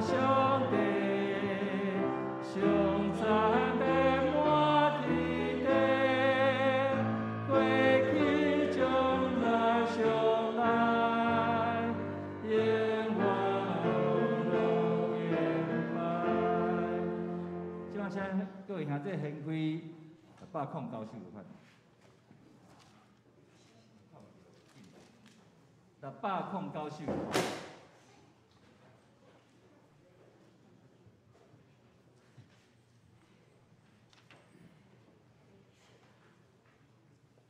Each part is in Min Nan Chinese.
上帝，上赞的满天地，过去将来将来，永远拢敬拜。这摆请各位兄弟掀开609首有法。609首。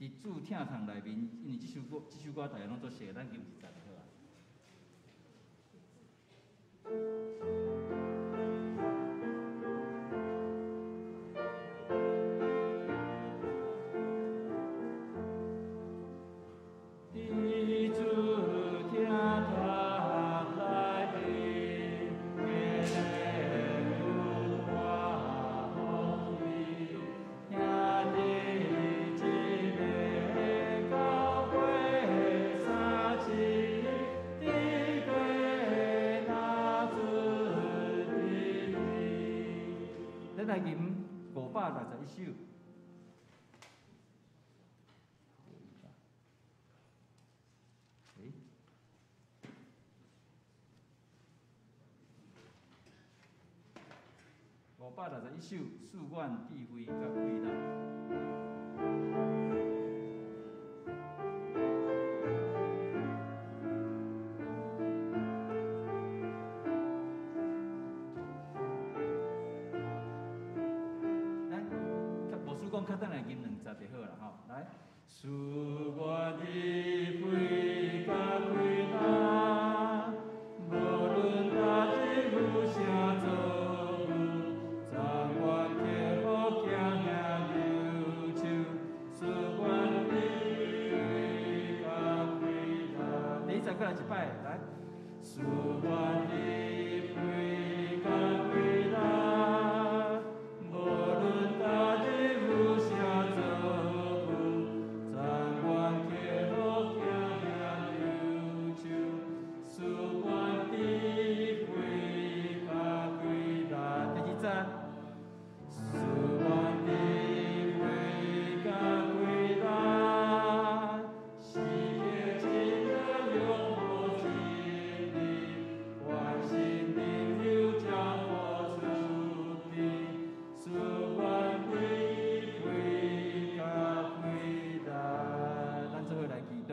伫主疼痛内面，因为這首歌大家攏足熟，咱吟一節就好啊。伫主疼痛內面，必有我福氣，兄弟一个九八三七，滴過那出滴滴。咱來吟561首。欸，561首，賜阮智慧佮氣力。咱牧師講較等來吟兩節就好啦吼，來。賜阮智慧佮氣力，無論逐日有啥遭遇，昨願克服驚嚇憂愁，賜阮智慧佮氣力。第一節閣來一擺，來。賜阮智慧佮氣力，無論逐日有啥遭遇，昨願克服驚嚇憂愁，賜阮智慧佮氣力。第二節，賜阮智慧佮氣力，時刻真理永無盡理，願心靈有將我出地，賜阮智慧佮氣力。咱做伙來祈禱。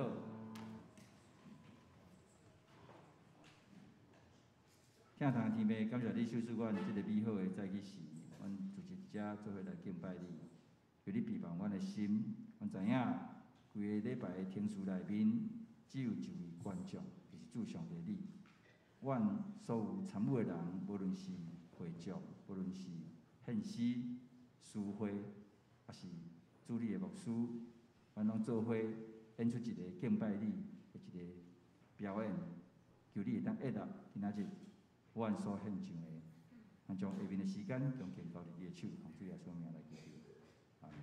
疼痛天父，感謝你賞賜阮這个美好的早起時，阮聚集遮做伙來敬拜你，求你庇護阮的心。阮知影，規个禮拜的程序內面，只有一位觀眾，就是主上帝你。阮所有參與的人，無論是會眾，無論是獻師、司會，抑是主禮的牧師，阮攏做伙演出一个敬拜你的一個表演，求你會當悅納今仔日阮所獻上的，咱將下面的時間將交佇你的手，奉主耶穌名來祈求，阿們。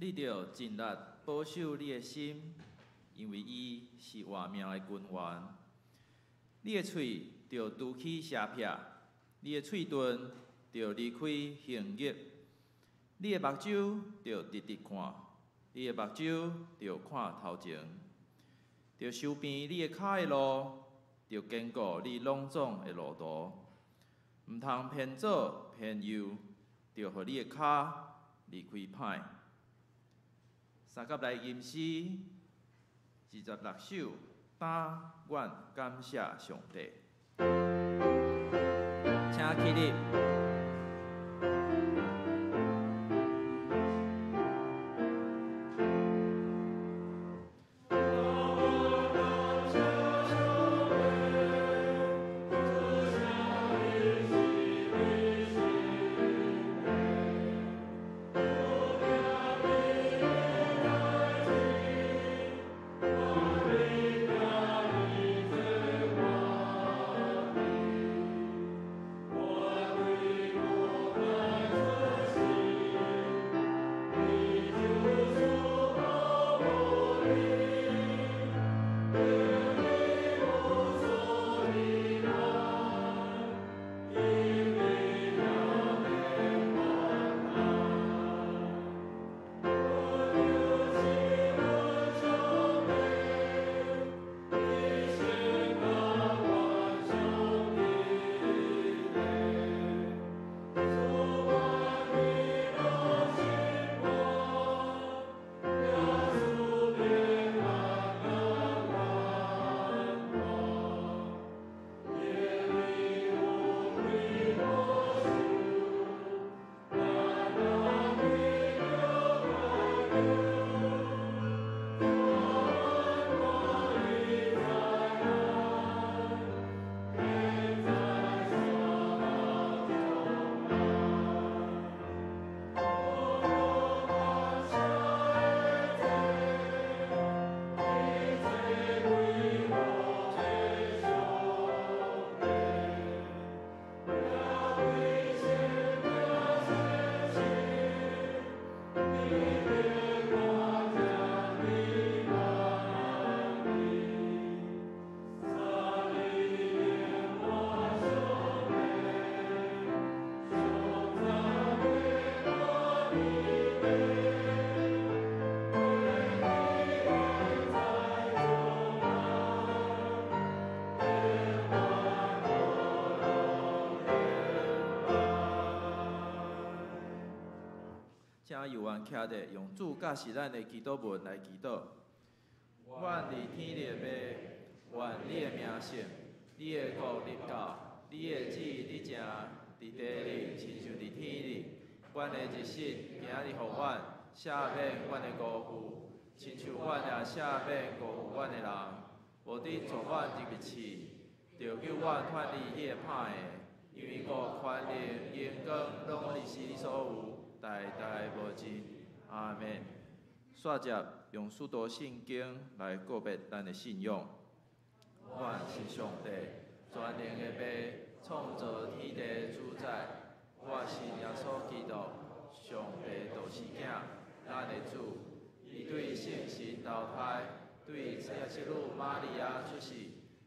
你著盡力保守你的心，因為伊是活命的根源。你的喙著除去邪癖，你的喙唇著離開行淫。你的目睭著直直看，你的目睭著看頭前，著修平你的跤的路，著堅固你攏總的路途。毋通偏左偏右，著予你的跤離開歹。三甲來吟詩26首，但願感謝上帝。請起立。請猶原徛著，用主教示咱的祈禱文來祈禱。阮佇天的父，願你的名聖，你的國臨到，你的旨意佇成，佇地裡親像佇天裡。阮的日食今仔日予阮，赦免阮的辜負，親像阮也赦免辜負阮的人。無得帶阮入去試，著救阮脫離彼个歹的。因為國、權力、榮光，攏是你所有，代代無盡。阿們。煞接用使徒信經來告別咱的信仰。阮是上帝全能的父，創造天地主宰。我信耶穌基督，上帝獨生囝，咱的主。伊對聖神投胎，對聖女瑪利亞出世，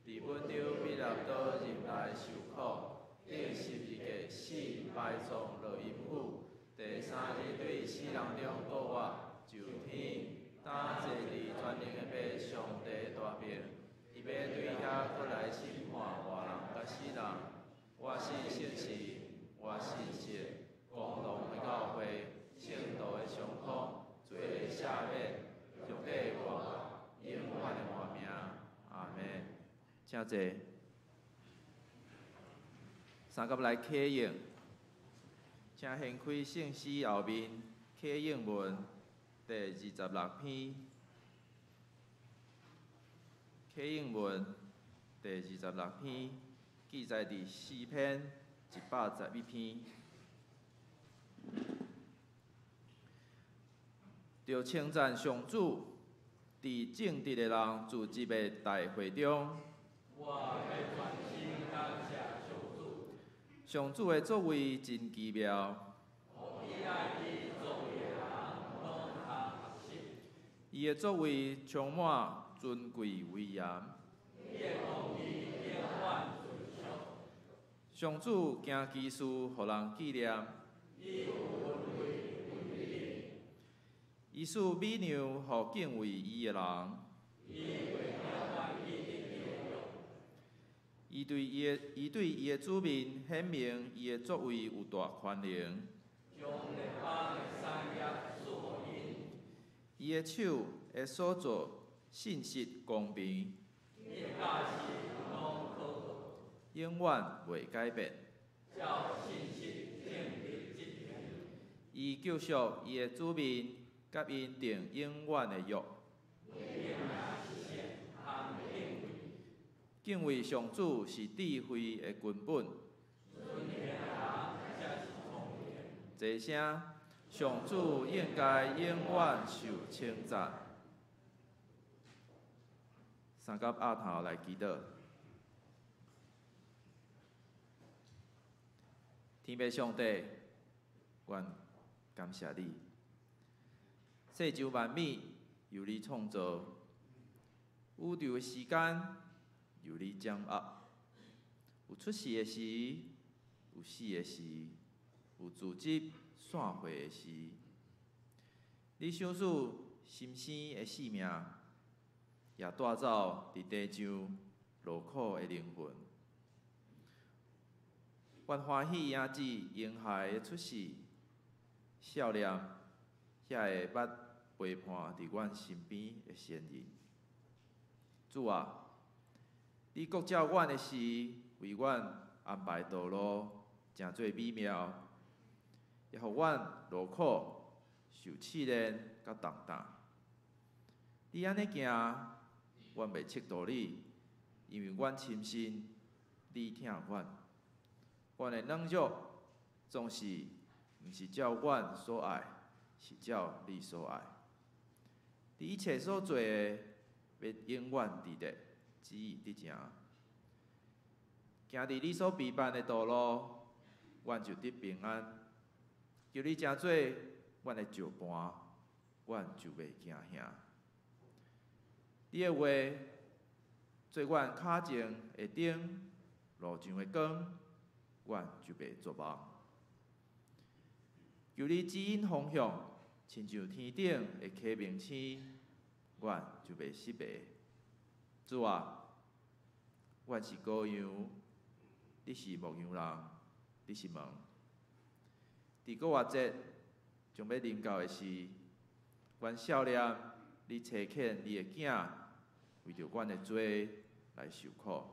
佇本丟彼拉多入內受苦，釘十字架死，埋葬落陰府，第三日對死人中復活，上天，當坐佇全能的父上帝大爿，伊欲對遐閣來審判活人佮死人。我信聖神，我信聖公同的教會，聖徒的相通，罪的赦免，肉體的復活，永遠的活命。阿們。請坐。三甲來啟應，請掀開聖詩後面啟應文第26篇。啟應文第26篇記載佇詩篇111篇。著稱讚上主，佇正直的人聚集的大會中。我欲全心感謝上主。上主的作為真奇妙。予伊愛伊作為的人，攏通伊的作為充滿尊貴威嚴。上主行奇事，予人紀念。伊賜美糧予敬畏伊的人。伊對伊的子民顯明伊的作為有大權能。伊的手的所做信實公平，永遠袂改變。伊救贖伊的子民，佮𪜶訂永遠的約。敬畏上主是智慧的根本。齊聲，上主應該永遠受稱讚。三甲鴨頭來祈禱。天父上帝，阮感謝你。世上萬物由你創造，宇宙的時間由你掌握。有出世的時，有死的時，有組織散會的時。你賞賜新生的性命，也帶走佇地上勞苦的靈魂。阮歡喜嬰子嬰孩的出世，少年遐個捌陪伴佇阮身邊的先人。主啊，你國照阮的時，為阮安排道路，誠做美妙，也予阮勞苦、受試煉佮重擔。你按呢行，阮袂斥責你，因為阮深信你疼阮。阮的軟弱總是毋是照阮所愛，是照你所愛。你一切所做的，欲永遠佇咧旨意得成。行佇你所備辦的道路，阮就得平安。求你成做阮的石盤，阮就袂驚嚇。你的話做阮跤前的燈，路上的光，阮就袂絕望。求你指引方向，親像天頂的啟明星，阮就袂失迷。主啊，阮是羔羊，你是牧羊人，你是門。佇復活節將欲臨到的時，阮少年，你差遣你的囝，為著阮的罪來受苦。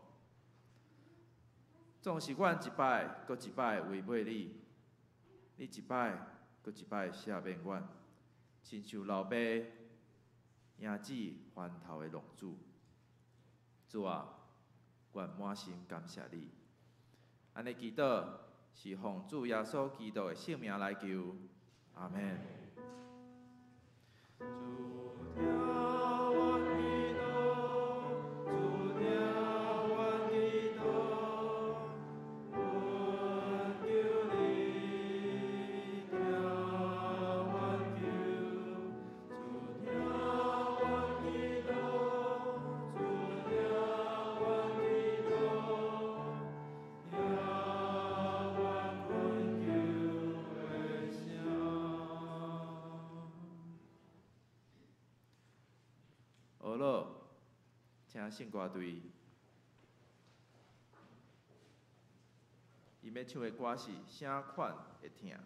總是阮一擺閣一擺違背你，你一擺閣一擺赦免阮，親像老爸嬰子翻頭的浪子。主啊，阮滿心感謝你。按呢祈禱是奉主耶穌基督的聖名來求，阿們。主聽阮祈禱，主聽阮祈禱，懇求你聽阮求。主聽阮祈禱，主聽阮祈禱，聽阮懇求的聲。好了，請聖歌隊，𪜶欲唱的歌是啥款的疼？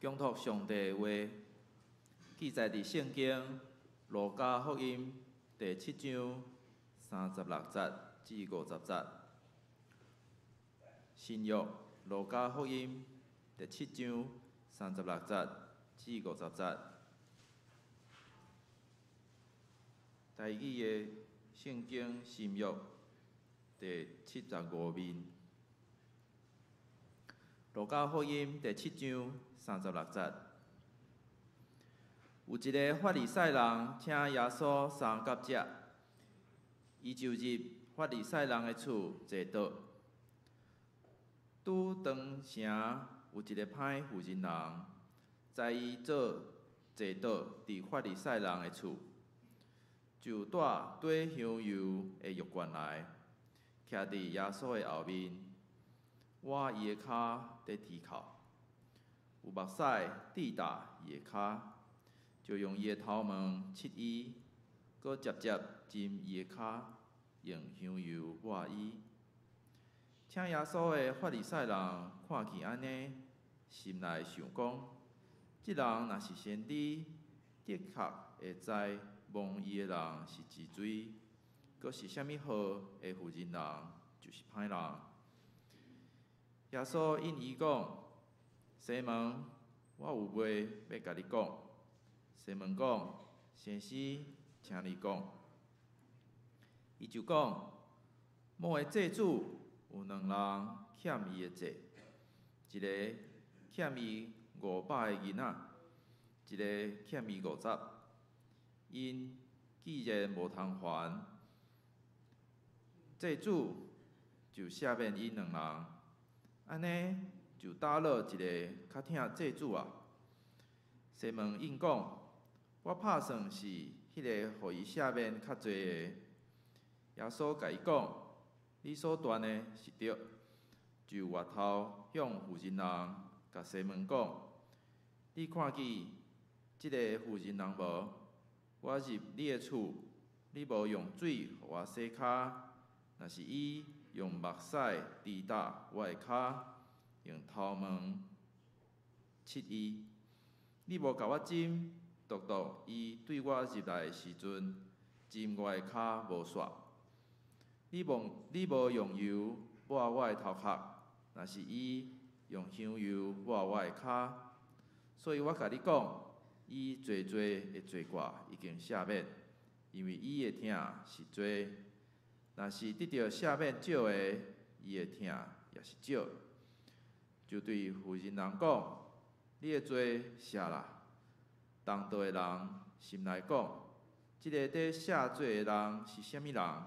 恭讀上帝的話，記載佇聖經路加福音第七章36節至50節。新約路加福音第七章36節至50節。台語的聖經新約第75面。路加福音第七章36節，有一个法利賽人請耶穌相佮食，伊就入法利賽人的厝坐桌。拄當城有一个歹婦人人，知伊做坐桌佇法利賽人的厝，就帶綴香油的藥罐來，徛佇耶穌的後面，倚伊的跤咧啼哭，有目屎滴打伊的跤，就用伊的頭毛拭伊，閣接接浸伊的跤，用香油抹伊。請耶穌的法利賽人看見按呢，心內想講：這人若是先知，的確會知摸伊的人是一罪，閣是啥物號的婦人人，就是歹人。耶穌應伊講：西門，我有話欲共你講。西門講：先生，請你講。伊就講：某个債主有兩人欠伊的債，一个欠伊500个銀仔，一个欠伊50。𪜶既然無通還，債主就赦免𪜶兩人。按呢就佗落一个較疼債主啊？西門應講：我拍算是彼个予伊赦免較濟的。耶穌共伊講：你所斷的是對。就回頭向婦人人，共西門講：你看見這个婦人人無？我入你的厝，你無用水予我洗跤，若是伊用目屎滴打我的跤，用頭毛拭伊。你無共我浸，獨獨伊對我入來的時陣，浸我的跤無煞。你無用油抹我的頭殼，若是伊用香油抹我的跤。所以我共你講，伊濟濟的罪過已經赦免，因為伊的疼是濟；若是得著赦免少的，伊的疼也是少。就對婦人人講：你的罪赦啦。同桌的人心內講：這個佇赦罪的人是啥物人？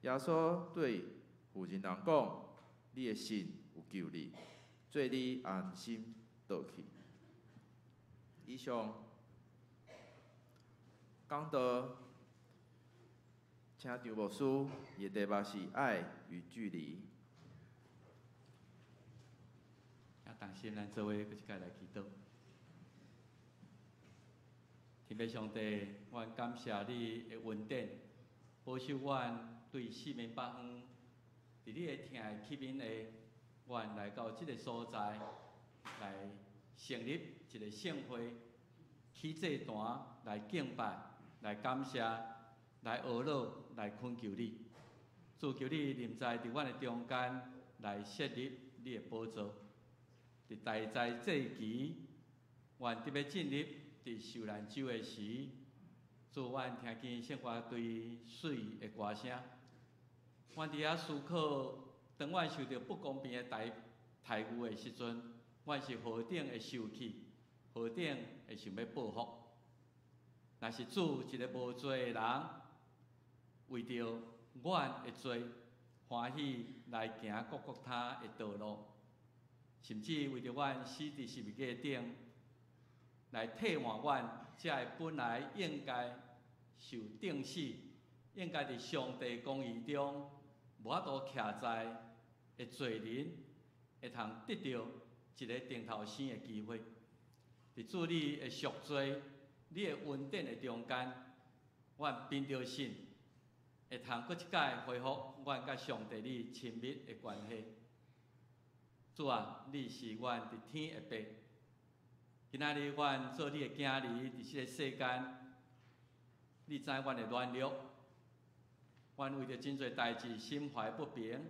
耶穌對婦人人講：你的信有救你，做你安心倒去。以上講道，請張牧師，伊的題目是愛與距離。啊，同心咱做伙閣一擺來祈禱。天父上帝，阮感謝你的恩典，保守阮對四面八方，佇你的疼的器皿下，阮來到這個所在，來成立一個聖會，起祭壇來敬拜、來感謝、來呵咾、來懇求你。主求你臨在佇阮的中間，來設立你的寶座。佇大齋節期，阮特欲進入佇受難週的時，主阮聽見聖歌隊媠的歌聲，阮佇遐思考，當阮受著不公平的待待遇的時陣，阮是何等的受氣，何等的想欲報復。若是主一个無罪的人，為著阮的罪，歡喜來行各各他的道路，甚至為著阮死佇十字架頂，來替換阮這个本來應該受釘死、應該佇上帝公義中無法度徛在的罪人，會通得著一个重頭生的機會。佇主你的贖罪、你的恩典的中間，阮憑著信，會通閣一擺恢復阮佮上帝你親密的關係。主啊，你是阮佇天的爸。今仔日阮做你的囝兒，佇這个世間，你知阮的軟弱，阮為著真濟代誌心懷不平，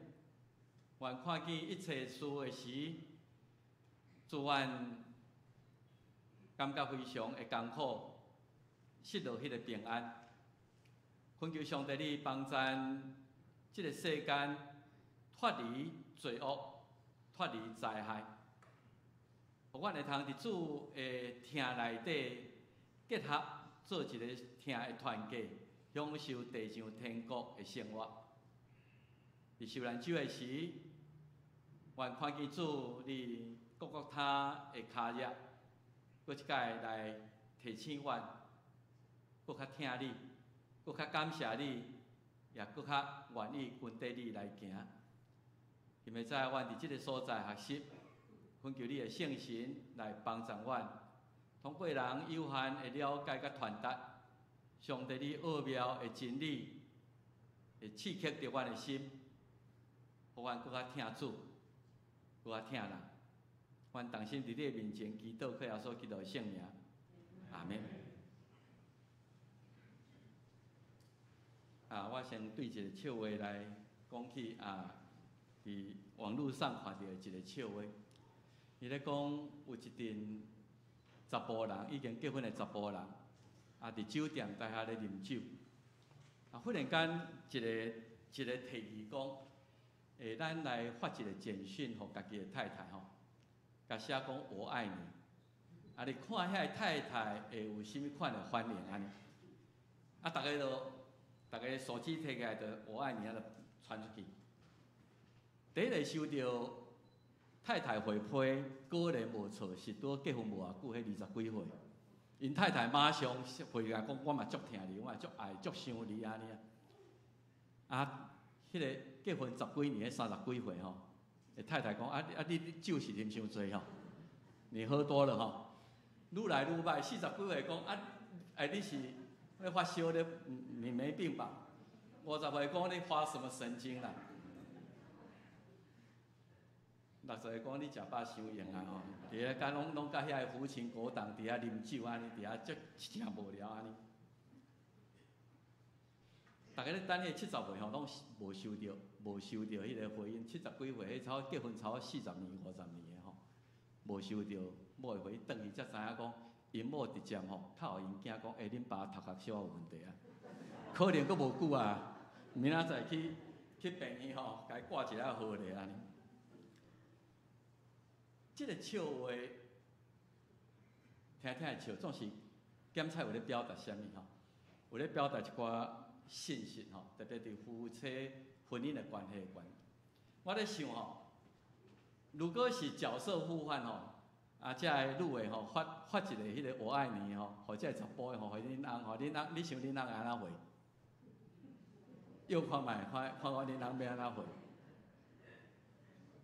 阮看見一切事的時，主阮感覺非常的艱苦，失落彼个平安。懇求上帝你幫贊這个世間脫離罪惡，脫離災害，予阮會通佇主的疼內底結合，做一個疼的團體，享受地上天國的生活。佇受難週的時，阮看見主你各各他的跤跡，閣一擺來提醒阮，閣較疼你，閣較感謝你，也閣較願意跟綴你來行。希望在阮佇這个所在學習，懇求你的聖神來幫助阮，通過人有限的了解佮傳達，上帝你奧妙的真理，會刺激著阮的心，予阮閣較疼主，閣較疼人。阮同心佇你的面前祈禱，靠耶穌基督的聖名，阿們。啊，我先對一個笑話來講起啊，佇網路上看著的一個笑話，伊咧講有一陣查埔人已經結婚的查埔人，啊，佇酒店台下咧啉酒，啊，忽然間一个一个提議講，欸，咱來發一個簡訊予家己的太太吼，共寫講我愛你，啊，你看遐个太太會有啥物款的反應按呢？啊，逐家都，逐家手機提起來就我愛你，啊，就傳出去。第一个收著太太回批，果然無錯，是拄結婚無偌久，彼二十幾歲。𪜶太太馬上回來講，我嘛足疼你，我嘛足愛，足想你按呢啊。啊，彼个結婚十幾年，彼三十幾歲吼，太太講啊啊，你酒是啉傷濟吼，你喝多了吼，愈來愈歹，四十幾歲講啊，哎你是咧發燒咧，你沒病吧？50歲講你發什麼神經啦？60歲講你食飽傷閒啊吼，佇咧敢攏攏佮遐个狐群狗黨佇遐啉酒按呢，佇遐足誠無聊按呢。逐家咧等彼个70歲吼，攏無收著，無收著彼个回應。七十幾歲，彼差結婚差不多40年、50年的吼，無收著某的回應，轉去才知影講，𪜶某直接吼，敲予𪜶囝講，欸，恁爸頭殼小可有問題啊，可能閣無久啊，明仔載去去病院吼，共伊掛一下號咧按呢。這个笑話，聽聽會笑，總是檢採有咧表達啥物吼？有咧表達一寡信息吼，特別佇夫妻婚姻的關係關。我咧想吼，如果是角色互換吼，啊，這个女的吼發發一個彼个我愛你吼，予這个查埔的吼，予恁翁吼，恁翁你想恁翁會按怎回？又看覓，看看我恁翁欲按怎回？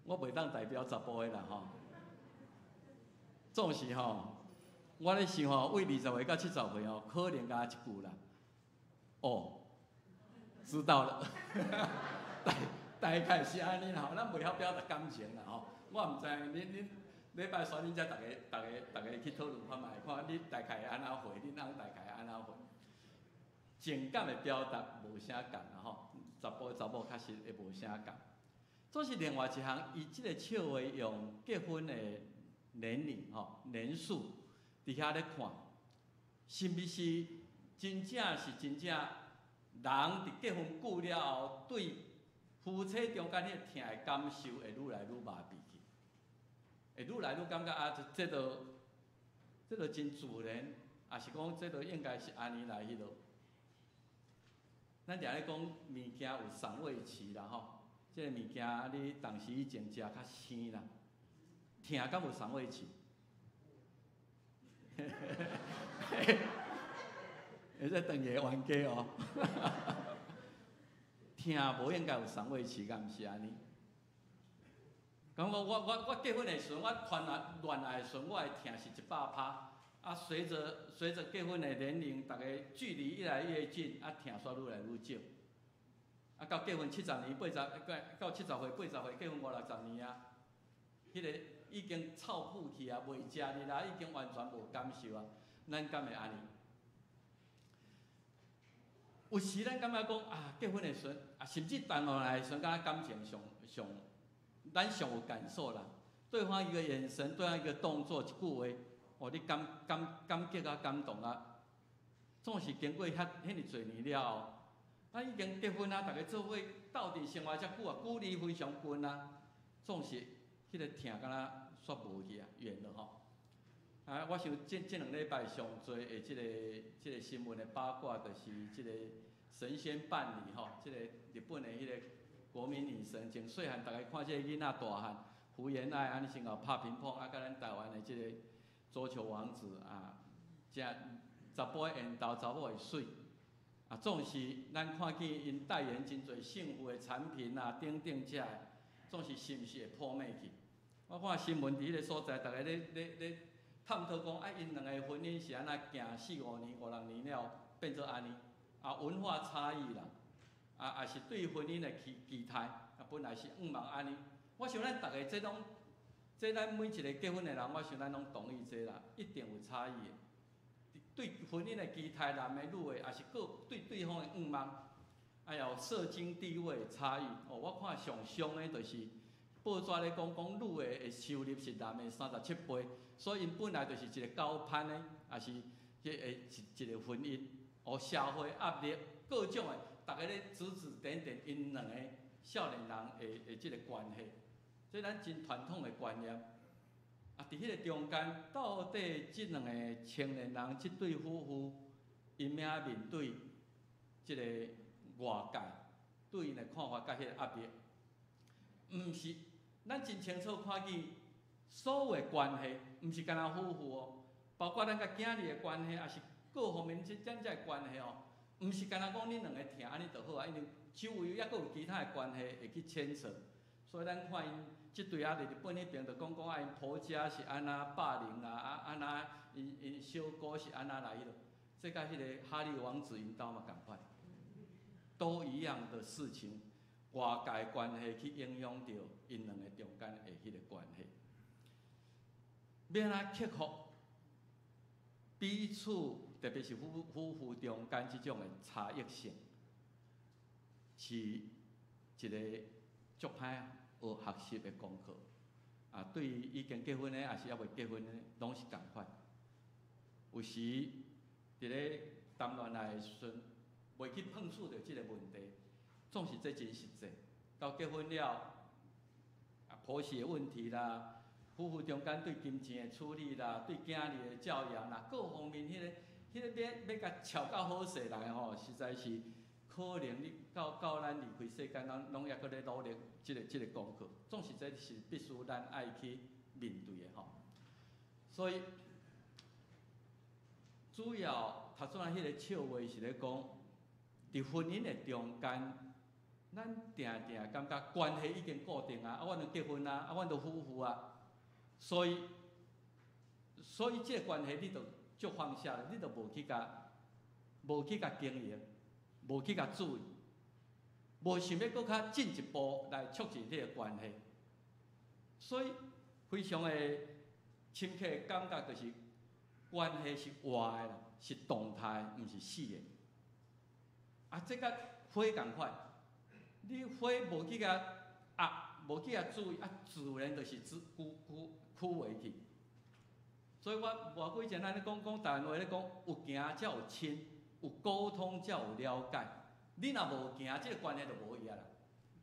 我袂當代表查埔的啦吼。總是吼，我咧想吼，為20歲到70歲吼，可能敢若一句啦。哦，知道了，大大概是按呢啦吼，咱袂曉表達感情啦吼。我毋知恁恁禮拜三恁才逐家逐家逐家去討論看覓，看你大概會按怎回，恁翁大概會按怎回。情感的表達無啥仝啦吼，查埔查某確實會無啥仝。總是另外一項，伊這个笑話用結婚的年齡吼年數佇遐咧看，是毋是真正是真正人佇結婚久了後，對夫妻中間彼個疼的感受會愈來愈麻痺去，會愈來愈感覺啊，這這著這著真自然，抑是講這著應該是按呢來彼落。咱定咧講物件有賞味期啦吼，這个物件你當時以前食較鮮啦，疼敢有賞味期？會使當個冤家哦。疼無應該有賞味期，敢毋是按呢？感覺我我我結婚的時陣，我談戀愛的時陣，我的疼是100%。啊，隨著隨著結婚的年齡，逐家距離越來越近，啊，疼煞愈來愈少。啊，到結婚70年、80，到70歲、80歲，結婚五六十年啊，彼个已經臭腐去啊，袂食哩啦，已經完全無感受啊。咱敢會按呢？有時咱感覺講啊，結婚的時陣，啊，甚至談戀愛的時陣，敢若感情上上，咱上有感受啦。對方一個眼神，對方一個動作，一句話，哦，你感感感激啊，感動啊，總是經過遐遐爾濟年了後，啊，已經結婚啊，逐家做伙鬥陣生活遮久啊，距離非常近啊，總是彼个疼敢若煞無去啊，遠了吼。啊，我想這這兩禮拜上濟的這个這个新聞的八卦，就是這个神仙伴侶吼，這个日本的彼个國民女神，從細漢逐家看這个囡仔大漢，福原愛按呢先𠢕拍乒乓，啊，佮咱台灣的這個桌球王子啊，誠查埔的緣投，查某會媠，啊，總是咱看見𪜶代言真濟幸福的產品啊，等等遮，總是是毋是會破滅去？我看新聞佇彼個所在，逐家咧探討講，啊，𪜶兩个婚姻是按怎行四五年、五六年了變做按呢？啊，文化差異啦，啊，也是對婚姻的期待，啊，本來是向望按呢。我想咱逐家這攏，這咱每一个結婚的人，我想咱攏同意這啦，一定有差異的。對婚姻的期待，男的女的，也是各對對方的向望，還有社經地位的差異。哦，我看上傷的就是報紙咧講，講女的的收入是男的37倍，所以𪜶本來就是一個高攀的，也是彼个一個婚姻。哦，社會壓力各種的，逐家咧指指點點，𪜶兩個少年人的這個關係，這咱真傳統的觀念。啊，佇彼個中間，到底這兩个青年人，這對夫婦，𪜶欲按怎面對這个外界對𪜶的看法佮彼个壓力，毋是，咱真清楚看見所有的關係，毋是干焦夫婦哦，包括咱佮囝兒的關係，也是各方面這咱這个關係哦，毋是干焦講恁兩个疼按呢就好啊，因為周圍猶閣有其他的關係會去牽扯，所以咱看𪜶這對仔佇日本彼爿就講講啊，𪜶婆家是按怎霸凌啦，啊按怎𪜶小姑是按怎來彼落，這佮彼个哈利王子𪜶兜嘛仝款，都一樣的事情，外界關係去影響著𪜶兩个中間的彼个關係。欲按怎克服彼此，特別是夫婦中間這種的差異性，是一个足歹學學習的功課。啊，對已經結婚的，抑是猶未結婚的，攏是仝款。有時佇咧談戀愛的時陣，袂去碰觸著這个問題，總是這真實際。到結婚了，啊，婆媳的問題啦，夫婦中間對金錢的處理啦，對囝兒的教養啦，各方面彼个欲共撨到好勢來吼，實在是可能你到咱離開世間，咱攏猶閣咧努力這个功課。總是這是必須咱愛去面對的吼。所以主要頭先彼个笑話是咧講，佇婚姻的中間，咱定定感覺關係已經固定啊，啊，阮都結婚啊，啊，阮都夫婦啊。所以這个關係你就足放下，你就無去共經營，無去共注意，無想欲閣較進一步來促進這个關係。所以非常的深刻的感覺就是關係是活的啦，是動態，毋是死的。啊，這佮火仝款，你火無去共壓，無去共注意，啊，自然就是枯萎去。所以我偌久以前咱咧講講台灣話咧講，有行才有親，有溝通才有了解。你若無行，這个關係就無去啊啦。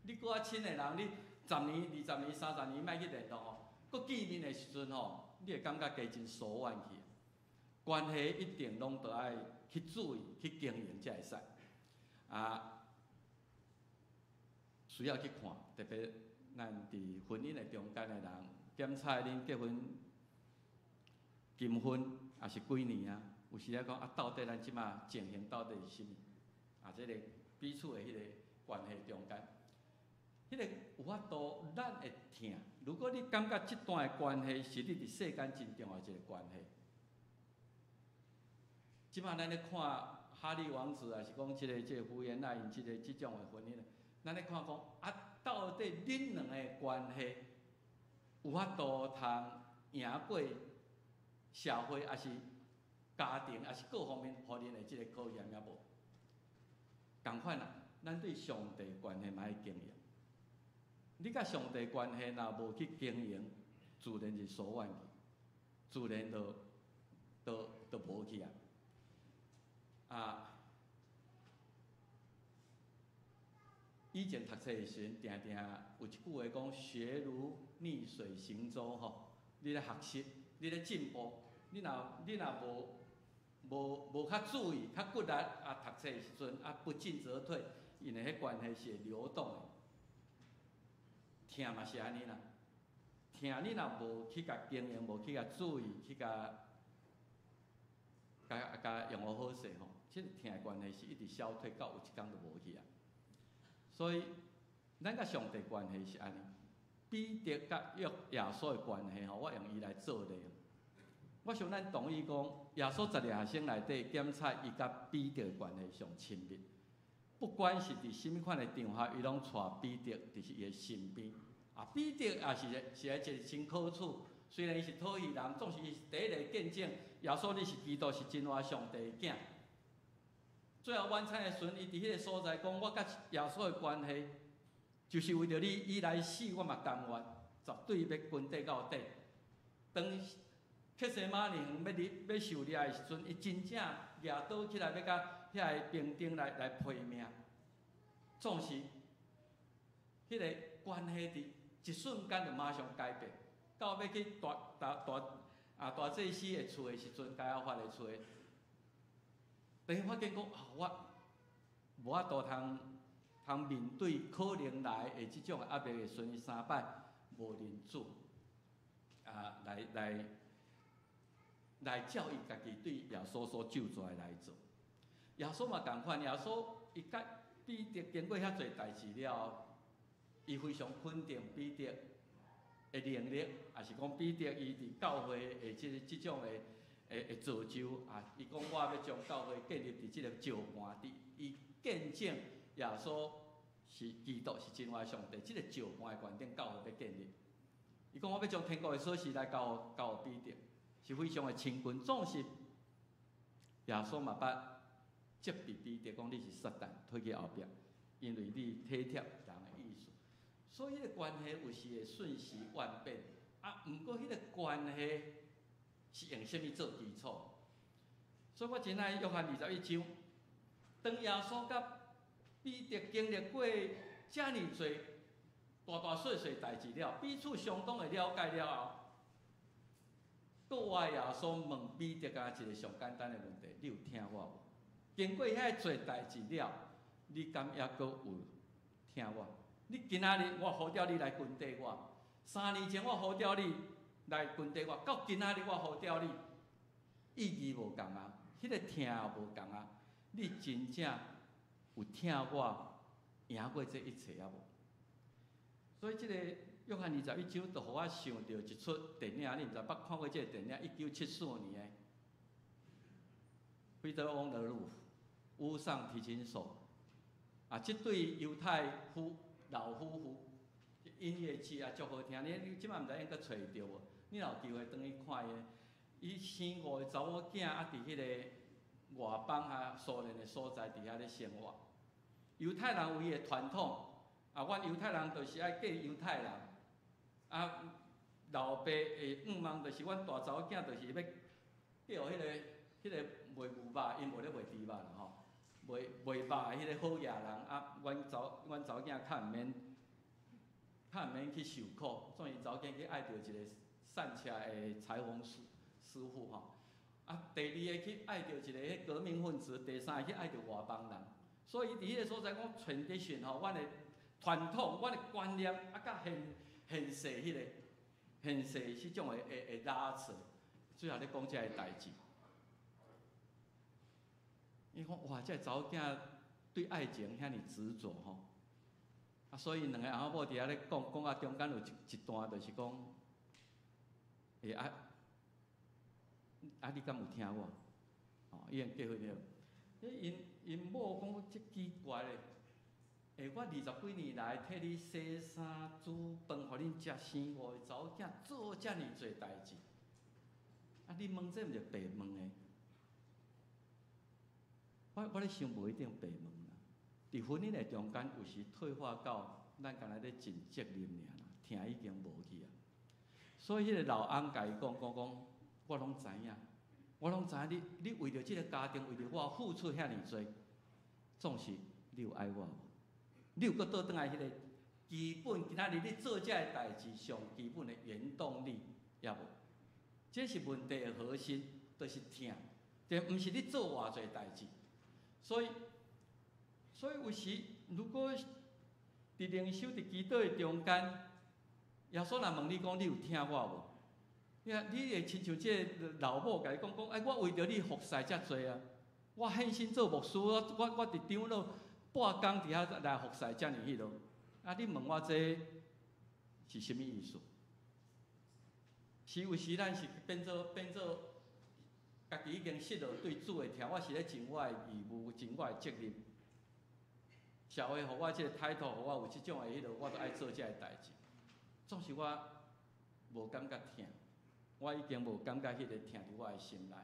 你閣較親的人，你十年、20年、30年莫去聯絡吼，閣見面的時陣吼，你會感覺加真疏遠去。關係一定攏著愛去注意、去經營才會使。啊，需要去看，特別咱佇婚姻的中間的人，檢查恁結婚、金婚也是幾年啊？有時咧講啊，到底咱這馬情形到底是啥物？啊，這个彼此的彼个關係中間，彼个有法度咱會疼。如果你感覺這段的關係是你佇世間真重要一个關係，這馬咱咧看哈利王子，抑是講這个福原愛𪜶這種的婚姻，咱咧看講啊，到底恁兩个關係有法度通贏過社會，抑是家庭，抑是各方面予恁的這个考驗抑無？仝款啦，咱對上帝關係嘛愛經營。你佮上帝關係若無去經營，自然就疏遠去，自然就無去啊。啊，以前讀冊的時陣，定定有一句話講：學如逆水行舟吼，你咧學習，你咧進步，你若無較注意、較骨力啊，讀冊的時陣啊，不進則退，因為彼關係是會流動的。疼嘛是按呢啦，疼你若無去共經營，無去共注意，去共共共用予好勢吼，這個疼的關係是一直消退，到有一工就無去啊。所以，咱佮上帝關係是按呢，彼得佮約耶穌的關係吼，我用伊來做例。我想咱同意講，耶穌12學生內底檢查伊佮彼得的關係上親密。不管是佇啥物款的場合，伊攏帶彼得佇伊的身邊。啊，彼得也是是一個真可取。雖然伊是討魚人，總是伊是第一個見證耶穌你是基督，是真活上帝的囝。最後晚餐的時陣，伊佇彼個所在講：我佮耶穌的關係，就是為著你，伊來死，我嘛甘願，絕對欲跟綴到底。當客西馬尼園欲入欲受掠的時陣，伊真正舉刀起來欲佮遐個兵丁來拼命，總是彼個關係佇一瞬間就馬上改變。到欲去大大大啊大祭司的厝的時陣，該亞法的厝的，等於發現講啊，我無法度通通面對可能來的這種壓力的時陣，伊三擺無認主，啊，來來來照伊家己對耶穌所咒詛的來做。耶穌嘛仝款，耶穌伊佮彼得經過遐濟代誌了後，伊非常肯定彼得的能力，也是講彼得伊佇教會的這這種的的的造就啊，伊講我欲將教會建立佇這个石盤佇，伊見證耶穌是基督，是真活上帝，這个石盤的觀點教會欲建立。伊講我欲將天國的鎖匙來交予交予彼得，是非常的親近。總是耶穌嘛捌責備彼得講你是撒旦，退去後壁，因為你體貼人的意思。所以彼个關係有時會瞬息萬變，啊，毋過彼个關係是用啥物做基礎？所以我真愛約翰21章，當耶穌佮彼得經歷過遮爾濟大大細細代誌了，彼此相當的了解了後，閣活耶穌問彼得敢一个上簡單的問題：你有疼我無？經過遐濟代誌了，你敢猶閣有疼我？你今仔日我呼召你來跟綴我，3年前我呼召你來跟綴我，到今仔日我呼召你，意義無仝啊，彼个疼無仝啊，你真正有疼我贏過這一切啊無？所以這个約翰21章，就予我想著一齣電影，你毋知捌看過這个電影？1974年的《Fiddler on the Roof》屋上提琴手啊，這對猶太夫老夫婦音樂劇啊，足好聽。你你這擺毋知應閣揣會著無？你若有機會轉去看伊，伊生五个查某囝啊，佇彼个外邦啊蘇聯的所在佇遐咧生活。猶太人有伊的傳統啊，阮猶太人就是愛嫁猶太人啊。老爸的願望就是阮大查某囝就是欲嫁予彼个賣牛肉，𪜶無咧賣豬肉啦吼，賣賣肉的彼个好額人啊，阮查某囝較毋免去受苦，總是查某囝去愛著一个散車的裁縫師傅吼。啊，第二个去愛著一個彼革命分子，第三个去愛著外邦人。所以佇彼个所在講 tradition 吼，阮的傳統、阮的觀念啊，佮現現世彼个現世彼種的會拉扯，最後咧講這个代誌。伊講哇，這个查某囝對愛情遐爾執著吼，啊，所以兩个翁仔某佇遐咧講，講到中間有一段就是講，欸啊啊，你敢有疼我？吼，已經結婚了。𪜶𪜶某講這奇怪咧，欸，我20幾年來替你洗衫、煮飯，予恁食，生五個查某囝，做遮爾濟代誌，啊，你問這毋是白問的？我咧想無一定白問啦。佇婚姻的中間，有時退化到咱敢若咧盡責任爾啦，疼已經無去啊。所以彼个老翁共伊講講講，我攏知影，我攏知影你你為著這个家庭，為著我付出遐爾濟，總是你有愛我無？你有閣倒轉來彼个基本，今仔日你做這个代誌上基本的原動力，抑無？這是問題的核心，就是疼，這毋是你做偌濟代誌。所以，所以有時如果佇靈修、佇祈禱的中間，耶穌若問你講，你有疼我無？你你會親像這个老某共伊講講，哎，我為著你服侍遮濟啊，我獻身做牧師，我佇長老半工佇遐來服侍遮爾彼落。啊，你問我這是啥物意思？是有時咱是變做家己已經失落對主的疼，我是咧盡我的義務，盡我的責任。社會予我這個態度，予我有這種的彼落，我都愛做這个代誌。總是我無感覺疼，我已經無感覺彼個疼佇我的心內。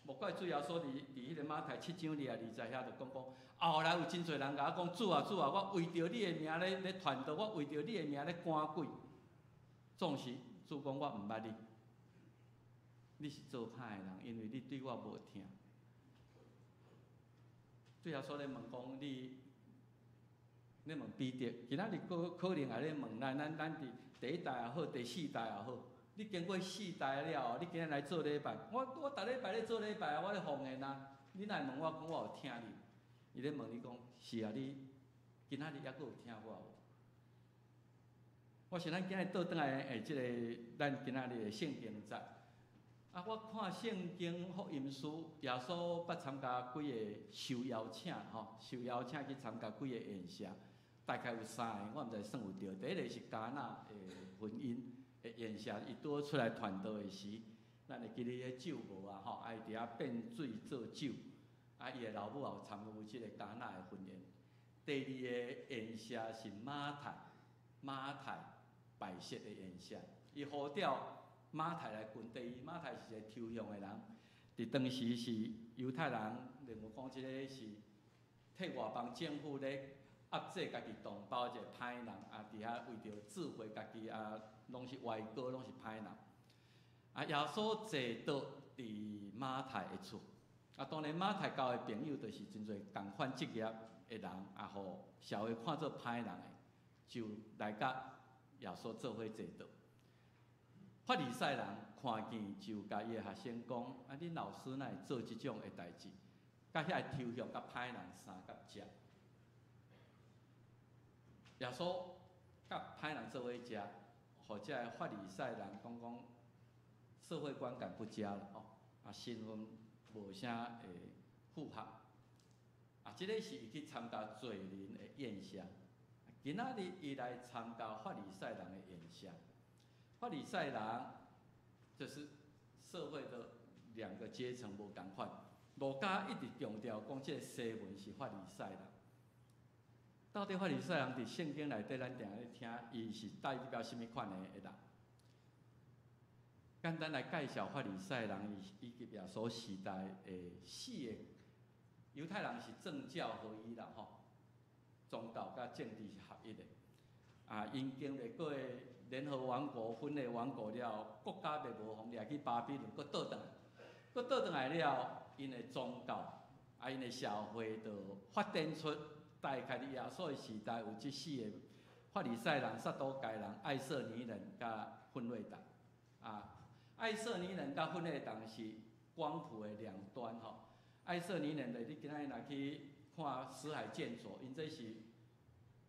莫怪主耶穌佇彼個馬太七章22節遐就講講，後來有真濟人共我講，主啊主啊，我為著你的名咧傳道，我為著你的名咧趕鬼。總是主講我毋捌你，你是做歹的人，因為你對我無疼。主耶穌咧問講你，咧問彼得，今仔日閣可能也咧問咱，咱佇第一代也好，第四代也好，你經過四代了後，你今日來做禮拜，我逐禮拜咧做禮拜啊，我咧奉獻啊，你若會問我講我有疼你？伊咧問你講，是啊，你今仔日猶閣有疼我無？我想咱今日倒轉來的這個咱今仔日的聖經節，啊，我看聖經福音書，耶穌捌參加幾个受邀請吼，受邀請去參加幾個宴席，大概有三个，我毋知算有著。第一个是迦拿的婚姻的宴席，伊拄好出來傳道的時，咱會記得彼酒無啊吼，啊伊佇遐變水做酒，啊伊的老母也有參與這個迦拿的婚宴。第二个宴席是馬太擺設的宴席，伊呼召馬太來跟綴伊。馬太是一個抽象的人，佇當時是猶太人認為講這个是替外邦政府咧壓制家己同胞一個歹人，啊，佇遐為著自毀家己啊，攏是歪歌，攏是歹人。啊，耶穌坐倒佇馬太的厝，啊，當然馬太交的朋友就是真濟仝款職業的人，啊，予社會看做歹人的，就來佮耶穌做伙坐桌。法利賽人看見就共伊的學生講：啊，恁老師哪會做這種的代誌？佮遐个抽象佮歹人相佮食。耶穌佮歹人做伙食，予這个法利賽人講講社會觀感不佳啦，吼，啊，身份無啥會符合。啊，這个是伊去參加罪人的宴席。今仔日伊來參加法利賽人的宴席。法利賽人就是社會的兩個階層無仝款。路加一直強調講，這个西門是法利賽人。到底法利賽人佇聖經內底，咱定咧聽，伊是代表啥物款的人？簡單來介紹法利賽人，伊以及耶穌時代的四个猶太人是政教合一啦，吼，宗教佮政治是合一的。啊，𪜶經歷過聯合王國、分裂王國了，國家滅無，予掠去巴比倫，閣倒轉來，閣倒轉來了，𪜶的宗教啊，𪜶的社會就發展出大概佇耶穌的時代有這四个法利賽人、撒都該人、愛色尼人佮奮銳黨。啊，愛色尼人佮奮銳黨是光譜的兩端吼。愛色尼人的，你今仔日若去看死海建築，𪜶這是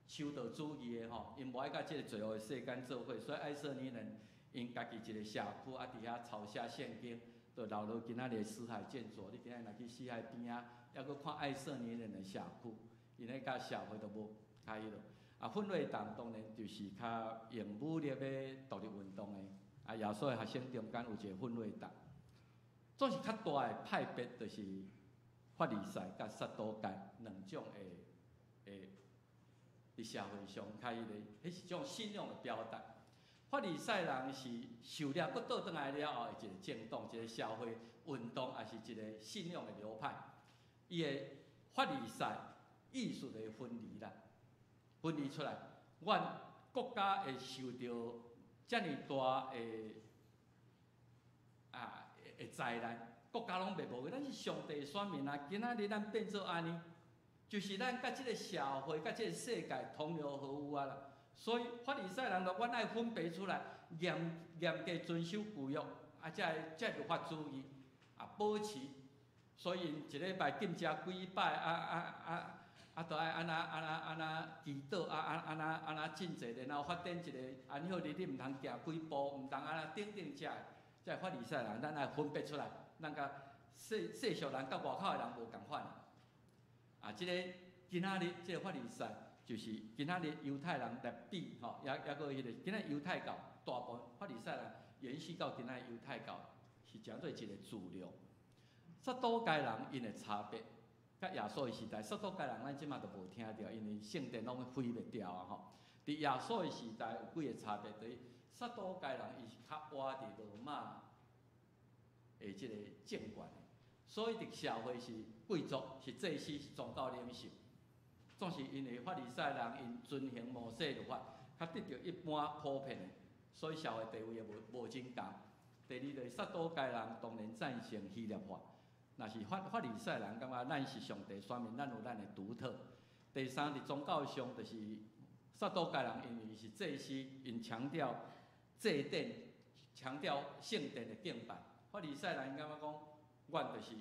修道主義的吼，𪜶無愛佮這个罪惡的世間做伙，所以愛色尼人𪜶家己一个社區啊，佇遐抄寫聖經，就留落今仔日的死海建築。你今仔日若去死海邊仔，猶閣看愛色尼人的社區，𪜶咧佮社會都無較彼落。啊，奮銳黨當然就是較用武力咧獨立運動的。啊，耶穌的學生中間有一个奮銳黨，總是較大的派別就是法利賽佮撒都該兩種的佇社會上較彼个，彼是種信仰的表達。法利賽人是受掠閣倒轉來了後，一個政黨、一個社會運動，抑是一個信仰的流派。伊的法利賽意思的分離啦，分離出來，阮國家會受著遮爾大的啊的災難，國家攏滅無去，咱是上帝選民啊！今仔日咱變做按呢，就是咱佮這个社會、佮這个世界同流合污啊啦。所以法利賽人就阮愛分別出來，嚴嚴格遵守舊約，啊，這個律法主義啊，保持。所以一禮拜禁食幾擺，啊啊啊啊，都愛按怎按怎按怎祈禱，啊啊按怎按怎禁食，然後發展一個安息日，你毋通行幾步，毋通按怎等等這，這法利賽人，咱愛分別出來，咱佮世俗人佮外口的人無仝款。啊，這個今仔日這個法利賽，就是今仔日猶太人來比吼，抑閣彼個今仔猶太教大部分法利賽人延續到今仔猶太教是成做一個主流。撒都該人𪜶的差別，佮耶穌的時代，撒都該人咱這馬都無聽著，因為聖殿攏毀滅掉啊吼。佇耶穌的時代有幾个差別，就是撒都該人伊是較倚佇羅馬的這個政權的，所以佇社會是貴族、是祭司、是宗教領袖，總是因為法利賽人𪜶遵行摩西律法，較得著一般普遍的，所以社會地位也無真仝。第二就是撒都該人當然贊成希臘化，若是法利賽人感覺咱是上帝選民，咱有咱的獨特。第三，佇宗教上就是撒都該人因為是祭司，𪜶強調祭典，強調聖殿的敬拜。法利賽人感覺講，阮就是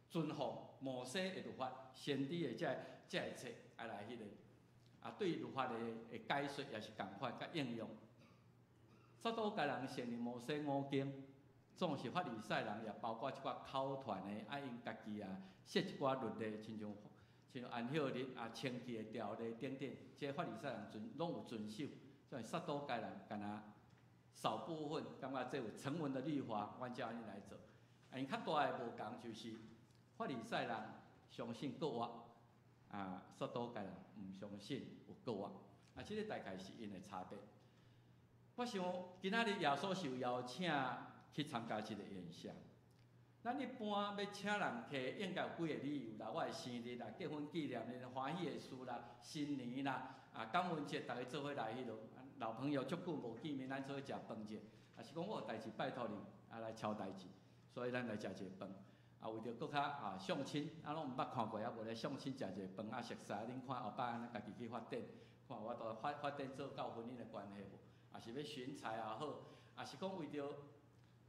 遵奉摩西的律法，先知的這个冊愛來彼個，啊，對律法的解說也是仝款佮應用。撒都該人承認摩西五經，總是法利賽人也包括一寡口傳的，啊，𪜶家己啊設一寡律例，親像安息日啊、清氣的條例等等，這個法利賽人攏有遵守。所以撒都該人敢若少部分感覺這有成文的律法，阮照按呢來做。啊，𪜶較大的無仝就是法利賽人相信復活，啊，撒都該人毋相信有復活。啊，這個大概是𪜶的差別。我想今仔日耶穌受邀請去參加這個宴席。咱一般欲請人客，應該有幾个理由啦，我的生日啦、結婚紀念日、歡喜的事啦、新年啦、啊感恩節，逐家做伙來彼落，老朋友足久無見面，咱做伙食飯者，抑是講我有代誌拜託你，啊來敲代誌，所以咱來食一个飯。啊，為著閣較啊相親，啊攏毋捌看過，啊無來相親食一个飯，啊熟似，恁看後擺按呢家己去發展，看有法度發展做到婚姻的關係無？抑是欲尋財也好，抑是講為著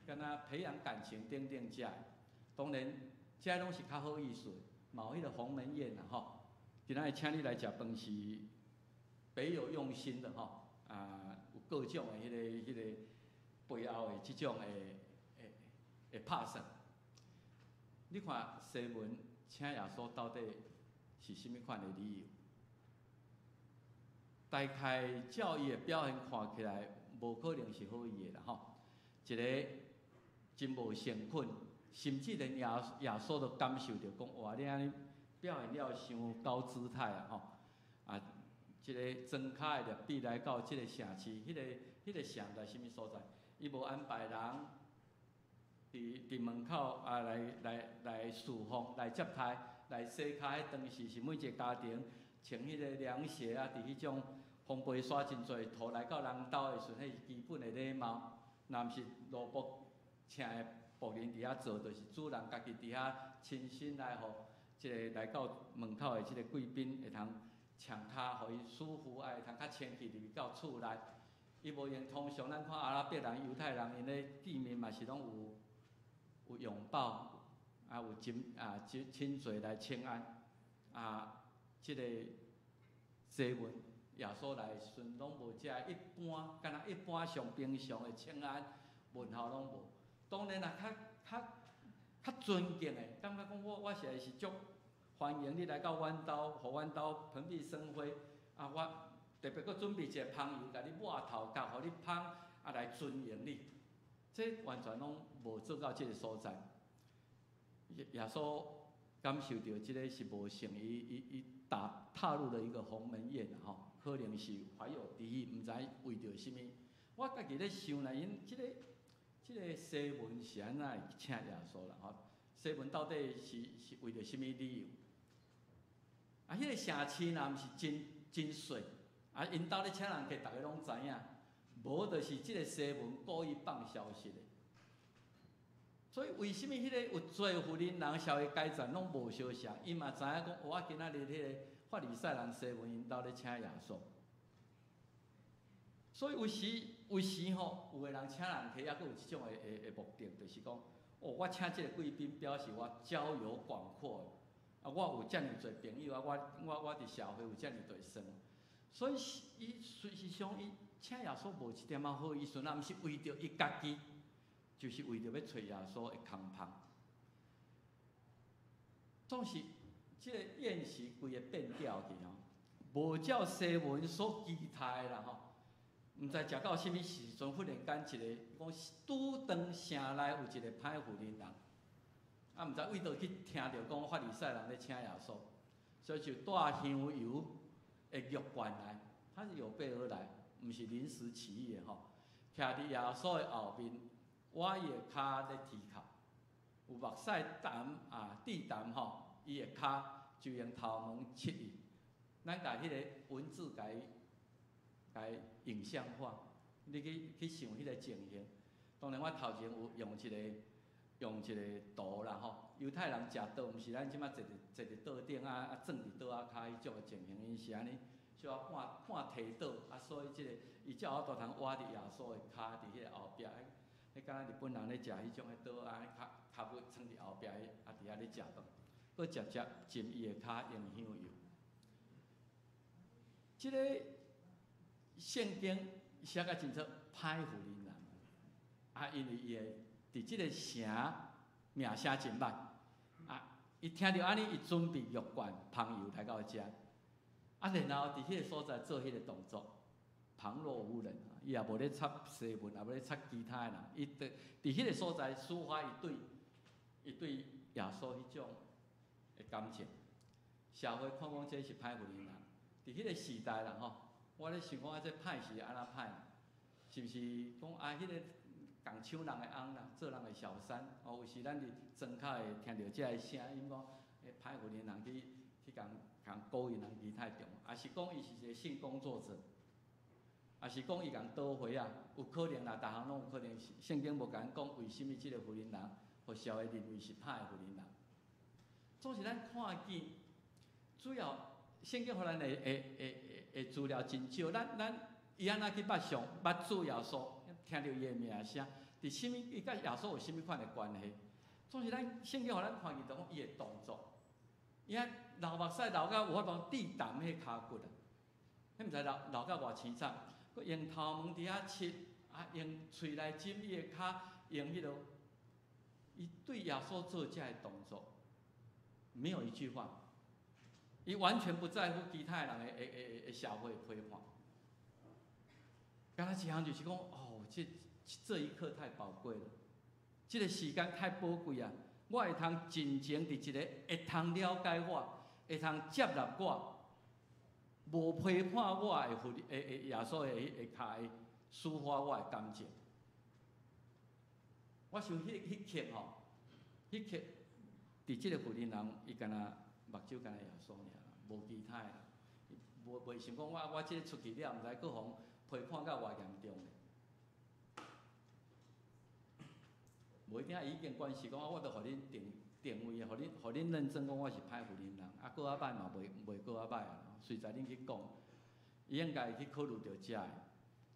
敢若培養感情等等遮，當然這攏是較好意思，嘛有彼個鴻門宴啦吼。今仔日請你來食飯是別有用心的吼，啊有各種的彼個背後的這種的拍算。你看西門請耶穌到底是啥物款的理由？大概照伊的表現看起來，無可能是好意的啦吼。一個真無誠懇，甚至連耶穌都感受著講，哇！你按呢表現了傷高姿態啊吼！啊，這个莊跤的拉比來到這个城市，彼个城在啥物所在？伊無安排人佇門口啊來侍奉、來接待、來洗跤。彼當時是每一個家庭穿彼个涼鞋啊，佇彼種風飛沙真濟土來到人兜的時陣，彼是基本的禮貌。若毋是奴僕請的僕人佇遐做，就是主人家己佇遐親身來予這个來到門口的這个貴賓會通穿跤，予伊舒服，啊會通較清氣入去到厝內。伊無用通常咱看阿拉伯人、猶太人，𪜶咧見面嘛是攏有擁抱，啊有親嘴來請安，啊，這个西門耶穌來的時陣，攏無這一般，敢若一般上平常的請安問候攏無。當然啦，較尊敬的，感覺講我實在是足歡迎你來到阮兜，予阮兜蓬蓽生輝。啊，我特別閣準備一个香油，共你抹頭殼，予你芳，啊來尊迎你。這完全攏無做到這个所在。耶穌感受著這个是無誠意，伊踏入了一個鴻門宴吼，可能是懷有敵意，毋知為著啥物。我家己咧想啦，𪜶這个西門是按怎會請耶穌啦？吼，西門到底是為著啥物理由？啊，彼个城市若毋是真細，啊，𪜶兜咧請人客，逐家攏知影。無就是這个西門故意放消息的。所以為啥物彼个有濟婦人人社會階層攏無相像？伊嘛知影講，我今仔日彼个法利賽人西門𪜶兜咧請耶穌。所以有時吼，有的人請人客，抑閣有這種的目的，就是講，哦，我請這个貴賓，表示我交友廣闊，啊，我有遮爾濟朋友啊，我佇社會有遮爾濟算。所以伊事實上，伊請耶穌無一點仔好意思，若毋是為著伊家己，就是為著欲揣耶穌的空縫。總是這个宴席規个變調去吼，無照西門所期待的啦吼。毋知食到啥物時陣，忽然間一个講拄當城內有一个歹婦人人，啊，毋知佗落去聽著講法利賽人咧請耶穌，所以就帶香油的玉罐來，他是有備而來，毋是臨時起意的吼。徛佇耶穌的後面，倚伊的跤咧啼哭，有目屎澹啊，滴澹吼，伊的跤就用頭毛拭伊。咱共彼个文字共伊共伊影像化，你去想彼個情形。當然我頭前有用一個圖啦吼，猶太人食桌毋是咱這擺坐佇桌頂啊啊轉佇桌仔跤彼種的情形，𪜶是按呢小可半半提倒啊，所以這個伊才有法度通倚佇耶穌的跤佇彼個後壁，彼敢若日本人咧食彼種的桌仔，跤跤骨撐佇後壁，啊佇遐咧食飯，閣直接浸伊的跤用香油。這个聖經寫甲真清，歹婦人人，啊，因為伊的佇這个城名聲真歹，啊，伊聽著按呢，伊準備玉罐香油來到遮，啊，然後佇彼个所在做彼个動作，旁若無人，伊也無咧插西門，也無咧插其他的人，伊佇彼个所在抒發伊對耶穌彼種的感情。社會看講這是歹婦人人，佇彼个時代啦吼，我咧想講啊，這歹是按怎歹？是毋是講啊？彼个共搶人的翁啦，做人的小三哦，有時咱佇莊跤會聽著這个聲音講，彼歹婦人人去共共勾引人其他中，抑是講伊是一个性工作者，抑是講伊共倒貨啊？有可能啦，逐項攏有可能。聖經無共咱講為啥物這个婦人人，予社會認為是歹的婦人人。總是咱看見，主要聖經予咱的資料真少，咱伊按怎去捌上捌主耶穌，聽著伊的名聲，佇啥物？伊佮耶穌有啥物款的關係？總是咱聖經予咱看見，就講伊的動作，伊遐流目屎流到有法度滴澹彼跤骨啊！彼毋知流流到偌凄慘，閣用頭毛佇遐拭，啊用喙來浸伊的跤，用彼落，伊對耶穌做這个動作，沒有一句話，伊完全不在乎其他的人的社會批判。敢若一項就是講，哦，這一刻太寶貴了，這个時間太寶貴啊！我會通盡情佇一个會通了解我、會通接納我、無批判我的父的的耶穌的跤的抒發我的感情。我想彼彼刻吼，彼刻佇這个婦人人，伊敢若目睭敢若耶穌爾，無其他的，無袂想講我這个出去了，毋知閣予批判甲偌嚴重咧。無一定伊已經關係講，我著予恁定定位，予恁予恁認證講我是歹婦人人，啊，閣較歹嘛袂袂閣較歹啊，隨在恁去講，伊應該會去考慮著這个。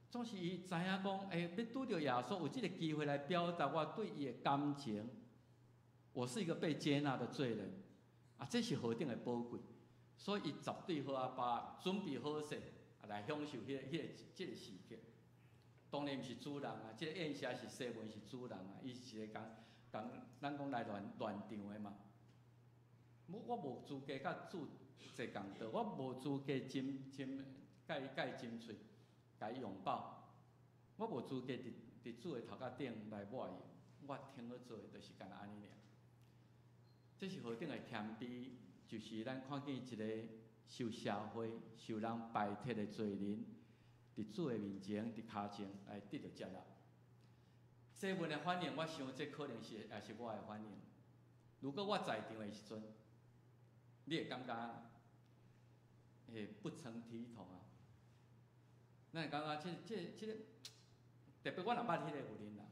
總是伊知影講，欸，欲拄著耶穌有這个機會來表達我對伊的感情，我是一個被接納的罪人，啊，這是何等的寶貴，所以伊絕對好阿爸準備好勢，啊，來享受彼個彼個這个時刻。當然毋是主人啊，這个宴席是西門是主人啊，伊是一个共共咱講來亂亂場的嘛。我無資格佮主坐仝桌，我無資格斟斟共伊共伊斟喙，共伊擁抱。我無資格佇佇主的頭殼頂來抹伊，我聽好做的就是干焦按呢爾。這是何等的謙卑，就是咱看見一個受社會、受人排斥的罪人，佇主的面前、佇跤前來得著接納。西門的反應，我想這可能是也是我的反應。如果我在場的時陣，你會感覺會不成體統啊？咱會感覺這這這個，特別我若捌彼个婦人啦，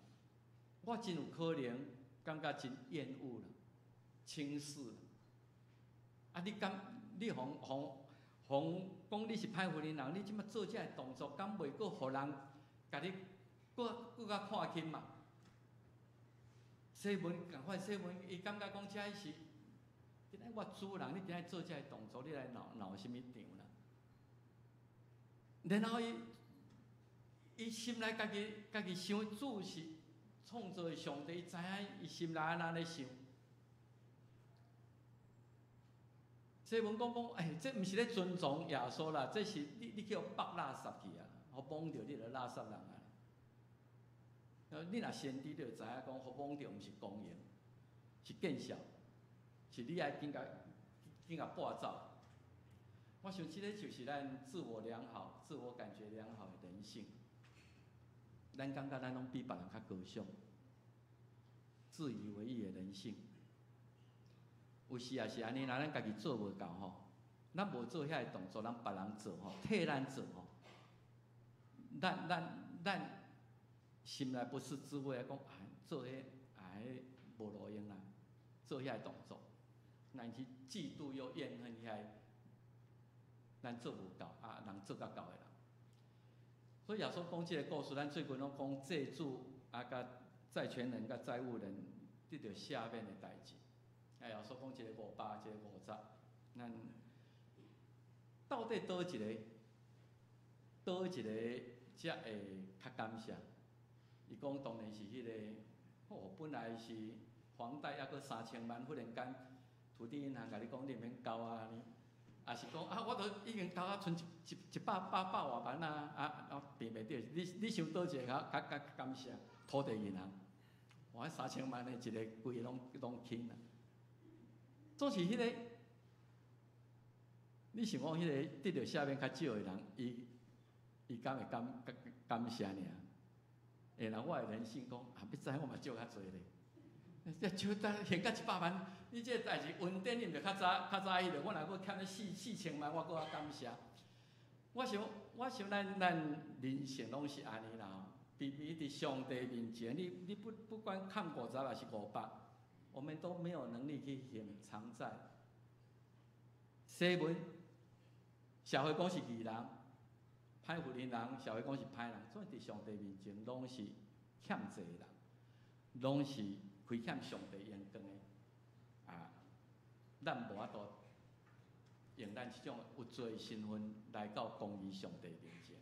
我真有可能感覺真厭惡啦、輕視啦。啊，你敢你予予予講你是歹婦人人，你這擺做這个動作，敢袂閣予人共你閣閣較看輕嘛？西門仝款，西門伊感覺講這是，今仔我主人，你今仔做這个動作，你來鬧鬧啥物場啦？然後伊伊心內家己家己想，主是創造的上帝，伊知影伊心內按怎咧想。西門講講，欸，這毋是咧尊重耶穌啦，這是你你去予縛垃圾去啊，予摸著你就垃圾人啊！你若先知，你就知影講，予摸著毋是光榮，是見笑，是你愛緊共緊共搬走。我想這个就是咱自我良好、自我感覺良好的人性。咱感覺咱攏比別人較高尚，自以為義的人性。有時也是按呢，若咱家己做無夠吼，咱無做遐个動作，讓別人做吼，替咱做吼，咱咱咱心內不是滋味，講啊做彼啊彼無路用啦，做遐个動作，咱去嫉妒又怨恨遐個，咱做無夠啊，人做較夠的人。所以耶穌講這个故事，咱最近攏講債主啊，佮債權人佮債務人得著赦免的代誌。啊，耶穌講一个五百，一个五十，咱到底佗一个，佗一个才會較感謝？伊講當然是彼个，哦，本來是房貸猶閣三千萬，忽然間土地銀行共你講你毋免交啊，按呢，抑是講啊，我都已經交啊，賰一一一百八百外萬啊，啊啊變袂著，你你想佗一个較較較感謝？土地銀行，哇，三千萬的一个規个攏攏輕啦。總是彼个，你想講彼个得著赦免較少的人，伊伊敢會感感感謝爾？會若我的人性講，啊，欲知我嘛借較濟咧，這借得還甲一百萬，你這个代誌穩定，你毋著較早較早彼个，我若閣欠你四四千萬，我閣較感謝。我想，我想咱咱人性攏是按呢啦吼，佇佇上帝面前，你你不不管欠五十抑是五百。我們都沒有能力去還償債。西門社會講是義人，歹婦人人社會講是歹人，總佇上帝面前攏是欠債的人，攏是虧欠上帝榮光的。啊，咱無法度用咱這種有罪的身份來到公義上帝面前。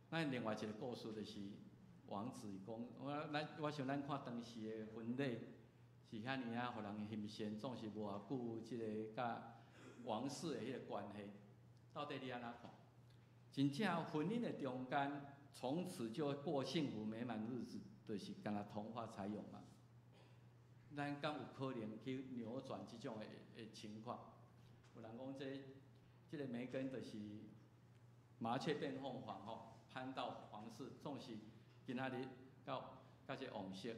咱另外一个故事就是王子講，我咱我想咱看當時的婚禮。是遐爾仔，予人欣羨，總是無偌久，這个佮王室的彼个關係，到底你按怎看？真正婚姻的中間，從此就過幸福美滿日子，就是敢若童話才有嘛？咱敢有可能去扭轉這種的的情況？有人講這這个梅根就是麻雀變鳳凰吼，攀到皇室，總是今仔日到佮這王室。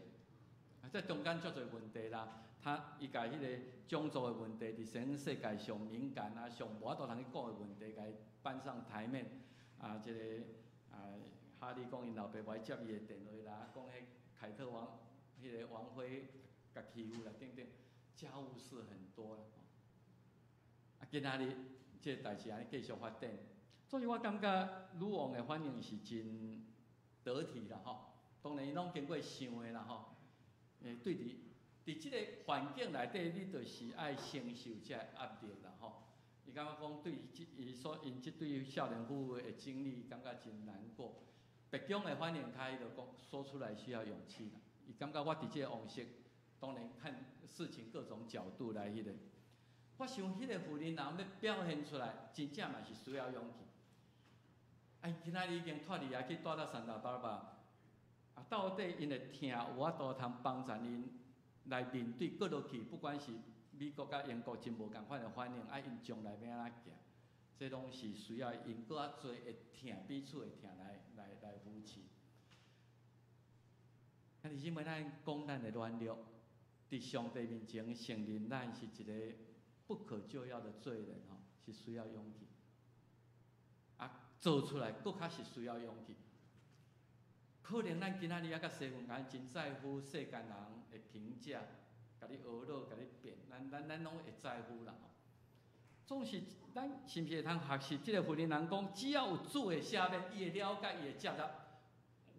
啊，這中間足濟問題啦，他伊共彼个種族的問題，佇全世界上敏感啊，上無法度通去講的問題，共伊搬上台面。啊，這个啊，哈利講𪜶老爸無愛接伊的電話啦，講彼凱特王，彼个王妃共欺負啦，等等，家務事很多啦。啊，今仔日這个代誌按呢繼續發展，所以我感覺女王的反應是真得體啦，吼。當然，伊攏經過想的啦，吼。欸，對佇佇這个環境內底，你就是愛承受這个壓力啦，吼。伊感覺講對這伊所𪜶這對少年夫婦的經歷，感覺真難過。白宮的反應，較伊就講說出來需要勇氣啦。伊感覺我佇這個王室，當然看事情各種角度來彼个。我想彼个婦人人欲表現出來，真正嘛是需要勇氣。啊，伊今仔日已經脫離啊，去蹛佇聖塔芭芭。啊，到底𪜶的疼有法度通幫助𪜶來面對過落去，不管是美國佮英國真無仝款的反應，啊，𪜶將來欲按怎行，這攏是需要𪜶閣較濟的疼，彼此的疼來來來扶持。啊，弟兄們，咱講咱的軟弱，佇上帝面前承認咱是一个不可救藥的罪人吼，是需要勇氣。啊，做出來閣較是需要勇氣。可能咱今仔日猶佮西門共真在乎世間人的評價，共你呵咾，共你辯，咱咱咱攏會在乎啦吼。總是咱是毋是會通學習這个婦人人講，只要有主的赦免，伊會了解，伊會接納，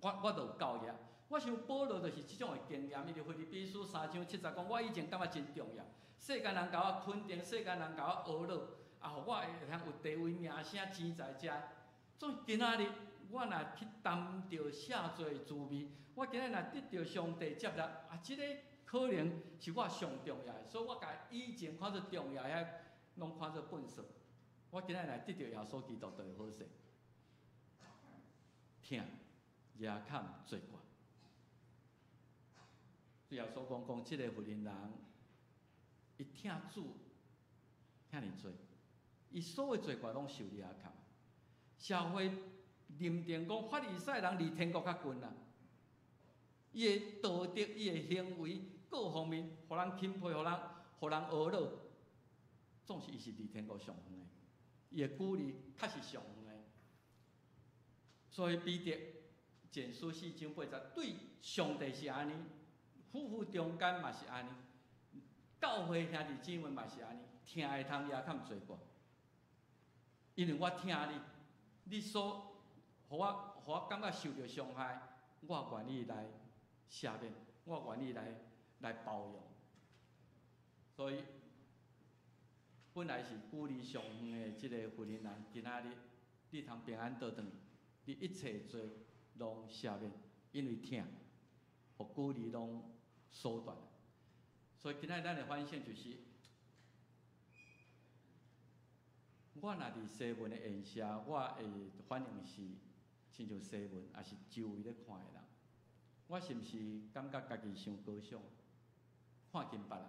我我就有夠額。我想保羅就是這種的經驗，伊佇腓立比書三章七節講，我以前感覺真重要，世間人共我肯定，世間人共我呵咾，啊，予我會通有地位、名聲、錢財遮。總今仔日，我若去擔著赦罪的滋味，我今仔日若得著上帝接納，啊，這个可能是我上重要的，所以我共以前看做重要遐攏看做糞埽。我今仔日來得著耶穌基督就會好勢。疼遮坎罪過。主耶穌講講，這个婦人人，伊疼主遐爾濟，伊所有罪過攏受遮坎。社會認定講法利賽人離天國較近啦，伊的道德、伊的行為各方面，予人欽佩，予人呵咾，總是伊是離天國上遠的，伊的距離確實上遠的。所以彼得前書4章8節，對上帝是按呢，夫婦中間嘛是按呢，教會兄弟姊妹嘛是按呢，疼會通遮坎罪過，因為我疼你，你所予我感覺受著傷害，我願意來赦免，我願意來包容。所以本來是距離上遠的這个婦人人，今仔日你通平安倒轉去，你一切罪攏赦免，因為疼，予距離攏縮短。所以今仔日咱的反省就是，我若佇西門的宴席，我會反應是親像西門，抑是周圍咧看的人，我是毋是感覺家己傷高尚，看輕別人？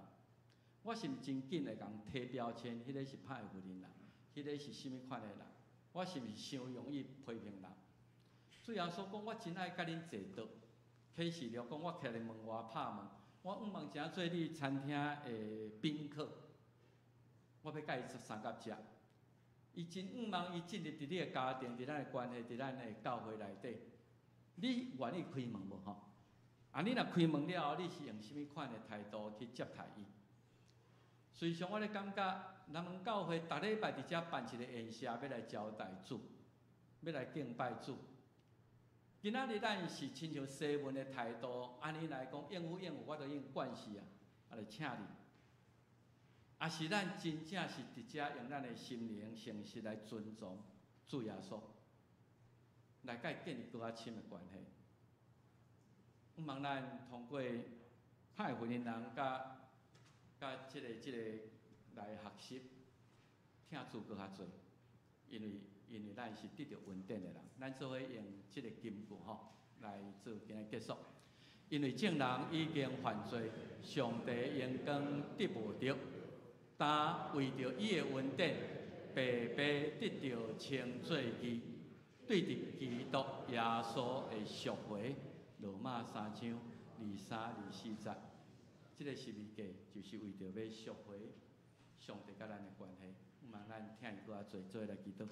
我是毋是真緊會共貼標籤？彼个是歹的婦人人，彼个是啥物款的人？我是毋是傷容易批評人？主耶穌講，我真愛佮恁坐桌。啟示錄講，我徛佇門外拍門，我向望成做你餐廳的賓客，我欲佮伊相佮食。伊真向望伊進入佇你的家庭，佇咱的關係，佇咱的教會內底，你願意開門無吼？啊，你若開門了後，你是用啥物款的態度去接待伊？隨常我咧感覺，咱們教會逐禮拜佇遮辦一个宴席，欲來招待主，欲來敬拜主。今仔日咱是親像西門的態度，按呢來講，應付應付，我都已經慣勢啊，啊來請你。抑是咱真正是佇遮用咱的心靈誠實來尊重主耶穌，來佮伊建立閣較深的關係。向望咱通過歹婦人人佮這个來學習，疼主閣較濟，因為咱是得著恩典的人，咱做伙用這个金句吼來做今日結束。因為眾人已經犯罪，上帝榮光得無著，但為著伊的恩典，白白得著稱做義，對佇基督耶穌的贖回。羅馬3章23、24節。這个十字架就是為著欲贖回上帝佮咱的關係。向望咱疼伊閣較濟，做伙來祈禱。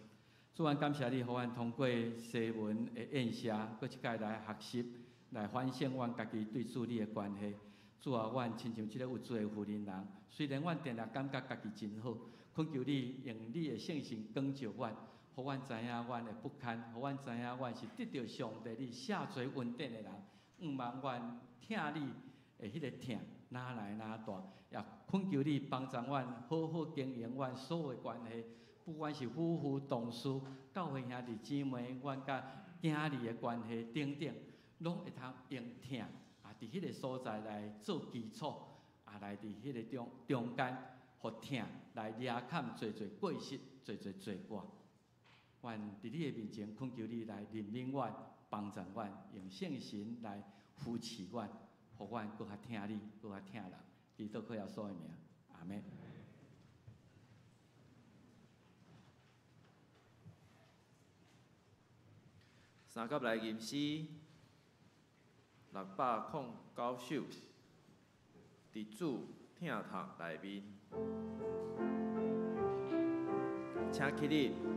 主，阮感謝你，予阮通過西門的宴席，閣一擺來學習，來反省阮家己對主你的關係。主啊，阮親像這个有罪的婦人人，雖然阮定定感覺家己真好，懇求你用你的聖神光照阮，予阮知影阮的不堪，予阮知影阮是得著上帝你赦罪恩典的人。向望阮疼你的彼个疼，哪來哪大，也懇求你幫助阮好好經營阮所有的關係，不管是夫婦、同事、教會兄弟姊妹，阮佮囝兒的關係等等，攏會通用疼啊，佇彼个所在來做基礎，啊，來佇彼个中間，予疼來遮坎濟濟過失、濟濟罪過。阮佇你的面前懇求你來憐憫阮、幫助阮，用聖神來扶持阮，予阮閣較疼你，閣較疼人。祈禱靠耶穌的名，阿們。三甲來吟詩609首，佇主疼痛內面，請起立。天。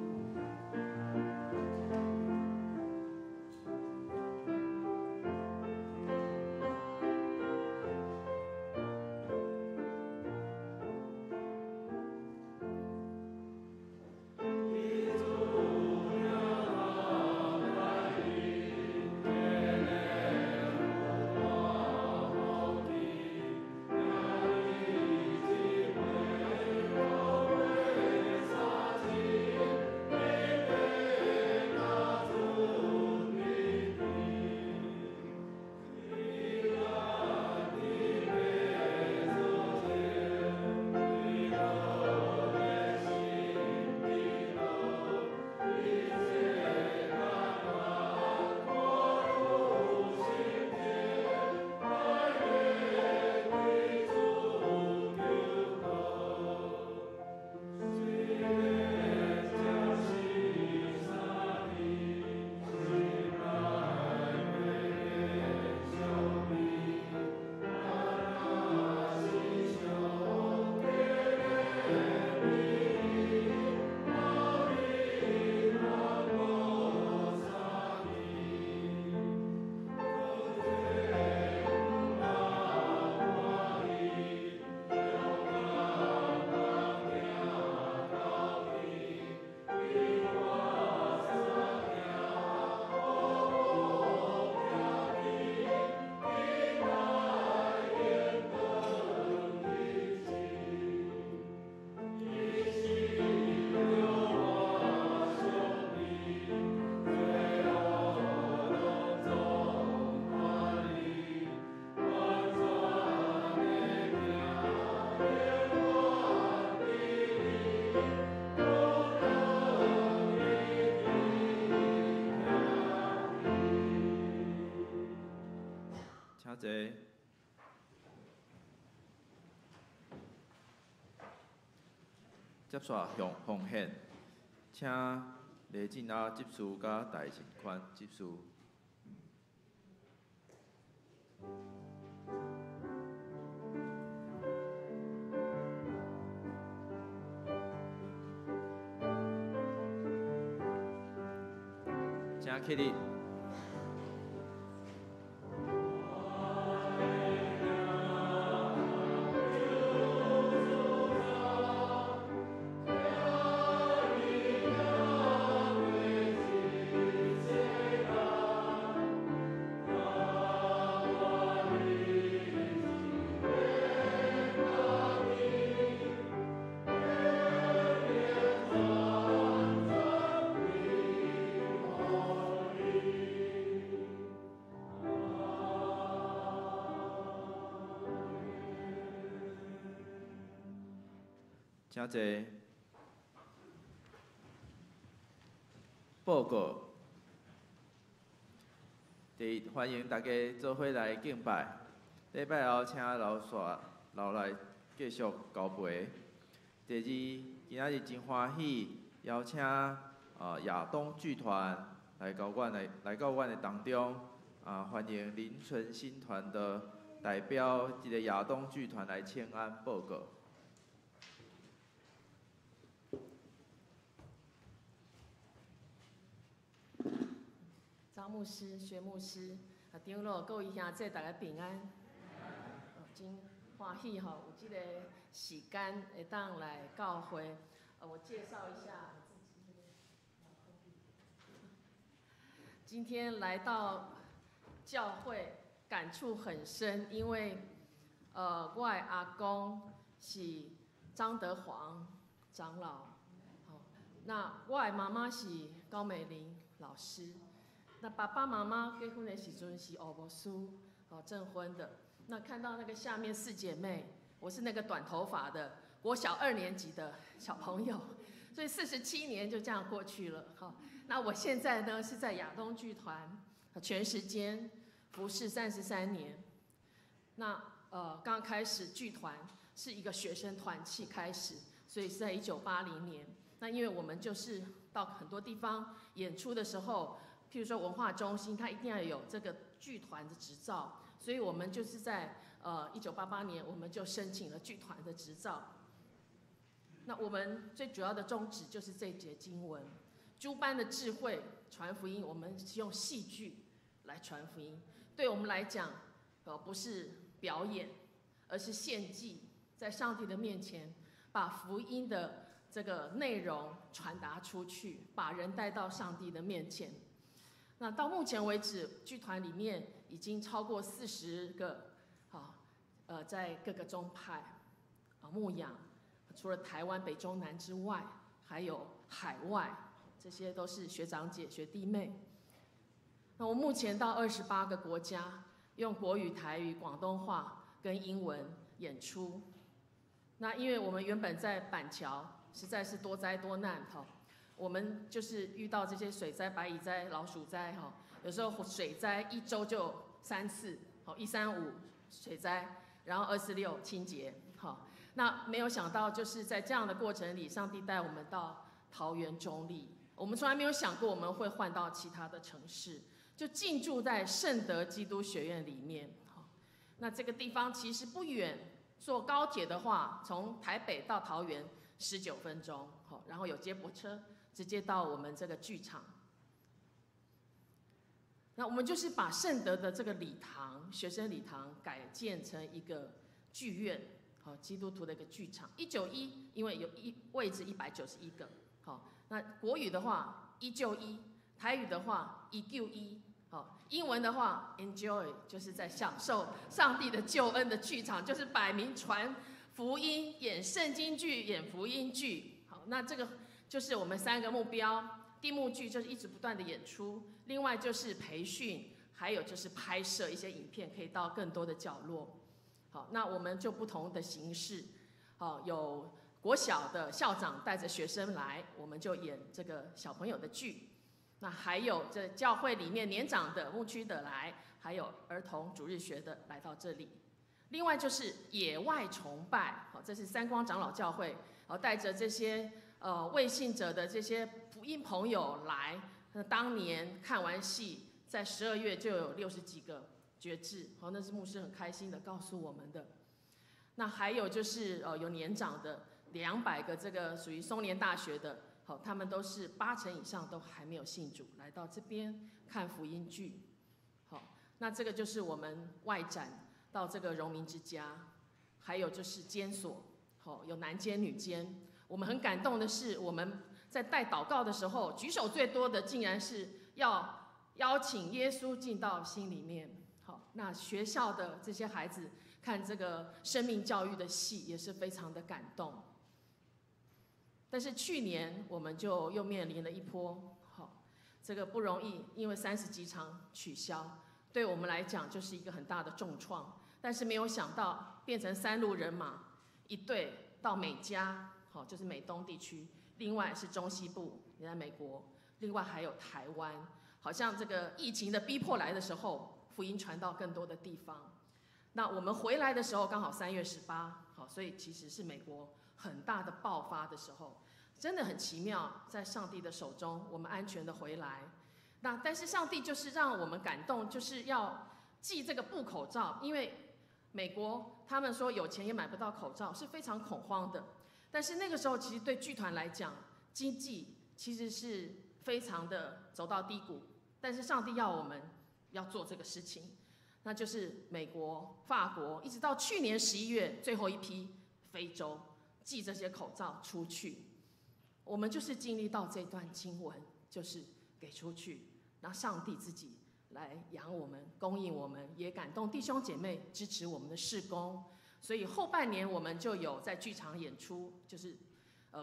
接煞向奉献，请李进阿执事佮戴信宽执事。请起立。请坐。报告。第一，欢迎大家做伙来敬拜。礼拜后，请留煞留来继续交陪。第二，今仔日真欢喜，邀请亚东剧团来到阮的当中。欢迎林纯新团的代表，这个亚东剧团来请安报告。张牧师、薛牧师、长老、各位兄弟，大家平安。真欢喜吼，有这个时间会当来教会。我介绍一下我自己。今天来到教会，感触很深，因为我的阿公是张德煌长老，那我的妈妈是高美玲老师。那爸爸妈妈结婚的时阵是欧牧师，证婚的。那看到那个下面四姐妹，我是那个短头发的，国小2年级的小朋友，所以47年就这样过去了。好，那我现在呢是在亚东剧团全时间服侍33年。那刚开始剧团是一个学生团契开始，所以是在1980年。那因为我们就是到很多地方演出的时候，譬如说文化中心，它一定要有这个剧团的执照，所以我们就是在1988年，我们就申请了剧团的执照。那我们最主要的宗旨就是这节经文，诸般的智慧传福音，我们是用戏剧来传福音。对我们来讲，不是表演，而是献祭，在上帝的面前，把福音的这个内容传达出去，把人带到上帝的面前。那到目前为止，剧团里面已经超过40个，在各个宗派牧养，除了台湾北中南之外，还有海外，这些都是学长姐、学弟妹。那我目前到28个国家，用国语、台语、广东话跟英文演出。那因为我们原本在板桥，实在是多灾多难哈。我们就是遇到这些水灾、白蚁灾、老鼠灾，哈，有时候水灾一周就3次，好，1、3、5水灾，然后2、4、6清洁，好，那没有想到就是在这样的过程里，上帝带我们到桃园中坜，我们从来没有想过我们会换到其他的城市，就进驻在圣德基督学院里面，好，那这个地方其实不远，坐高铁的话，从台北到桃园19分钟，好，然后有接驳车。直接到我们这个剧场。那我们就是把圣德的这个礼堂、学生礼堂改建成一个剧院，好，基督徒的一个剧场。191，因为有一位置191个，好，那国语的话191，台语的话191，好，英文的话 enjoy 就是在享受上帝的救恩的剧场，就是摆明传福音、演圣经剧、演福音剧。好，那这个。就是我们3个目标，地幕剧就是一直不断的演出，另外就是培训，还有就是拍摄一些影片，可以到更多的角落。好，那我们就不同的形式，好，有国小的校长带着学生来，我们就演这个小朋友的剧。那还有这教会里面年长的牧区的来，还有儿童主日学的来到这里。另外就是野外崇拜，好，这是三光长老教会，带着这些未信者的这些福音朋友来。那当年看完戏，在12月就有60几个决志，好，那是牧师很开心的告诉我们的。那还有就是有年长的200个这个属于松年大学的，好，他们都是8成以上都还没有信主，来到这边看福音剧。好，那这个就是我们外展到这个荣民之家，还有就是监所，好，有男监女监。我们很感动的是，我们在带祷告的时候，举手最多的竟然是要邀请耶稣进到心里面。好，那学校的这些孩子看这个生命教育的戏，也是非常的感动。但是去年我们就又面临了一波，好，这个不容易，因为30几场取消，对我们来讲就是一个很大的重创。但是没有想到变成三路人马，一队到美加，好，就是美东地区，另外是中西部，你在美国，另外还有台湾，好像这个疫情的逼迫来的时候，福音传到更多的地方。那我们回来的时候刚好3月18，好，所以其实是美国很大的爆发的时候，真的很奇妙，在上帝的手中，我们安全的回来。那但是上帝就是让我们感动，就是要寄这个布口罩，因为美国他们说有钱也买不到口罩，是非常恐慌的。但是那个时候，其实对剧团来讲，经济其实是非常的走到低谷。但是上帝要我们要做这个事情，那就是美国、法国，一直到去年11月最后一批非洲寄这些口罩出去。我们就是经历到这段经文，就是给出去，那上帝自己来养我们、供应我们，也感动弟兄姐妹支持我们的事工。所以后半年我们就有在剧场演出，就是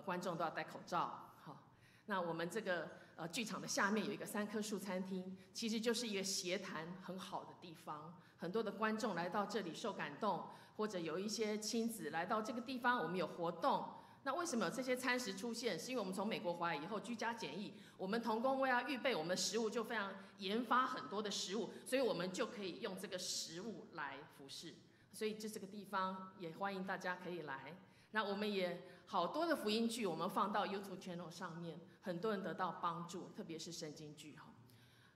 观众都要戴口罩。好，那我们这个剧场的下面有一个三棵树餐厅，其实就是一个协谈很好的地方。很多的观众来到这里受感动，或者有一些亲子来到这个地方，我们有活动。那为什么有这些餐食出现？是因为我们从美国回来以后居家检疫，我们同工为要预备我们的食物，就非常研发很多的食物，所以我们就可以用这个食物来服侍。所以这个地方也欢迎大家可以来。那我们也好多的福音剧，我们放到 YouTube channel 上面，很多人得到帮助，特别是圣经剧哈。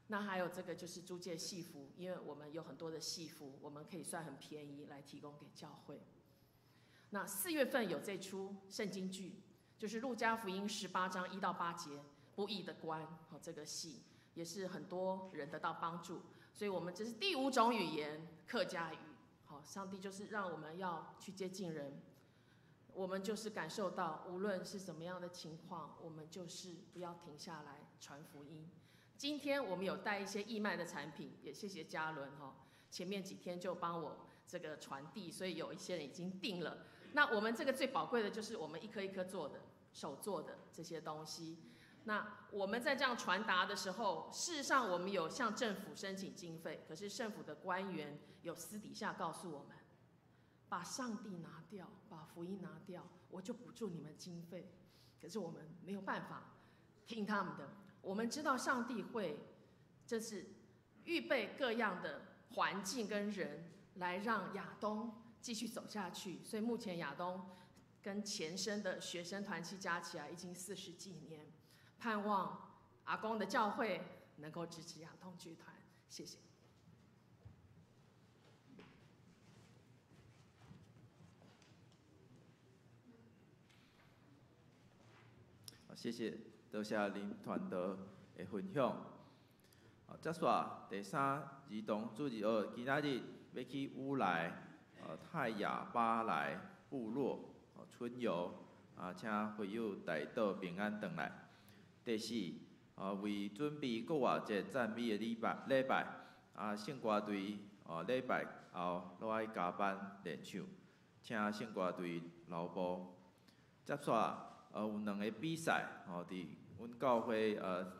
那还有这个就是租借戏服，因为我们有很多的戏服，我们可以算很便宜来提供给教会。那4月份有这出圣经剧，就是路加福音18章1到8节不义的官，好，这个戏也是很多人得到帮助，所以我们这是第五种语言客家语，好，上帝就是让我们要去接近人，我们就是感受到无论是怎么样的情况，我们就是不要停下来传福音。今天我们有带一些义卖的产品，也谢谢嘉伦哈，前面几天就帮我这个传递，所以有一些人已经订了。那我们这个最宝贵的就是我们一颗一颗做的、手做的这些东西。那我们在这样传达的时候，事实上我们有向政府申请经费，可是政府的官员有私底下告诉我们，把上帝拿掉，把福音拿掉，我就补助你们经费。可是我们没有办法听他们的。我们知道上帝会，这是预备各样的环境跟人来让亚东继续走下去。所以目前亚东跟前身的学生团契加起来已经40几年，盼望阿公的教会能够支持亚东剧团，谢谢。谢谢，多谢林传道的分享。接续第三儿童主日学，今仔日欲去乌来，泰雅巴来部落春游，啊，请会友代祷平安转来。第四，为准备复活节赞美的礼拜，啊，圣歌队礼拜后拢爱加班练唱，请圣歌队留步。接续，有两个比赛，吼，伫阮教会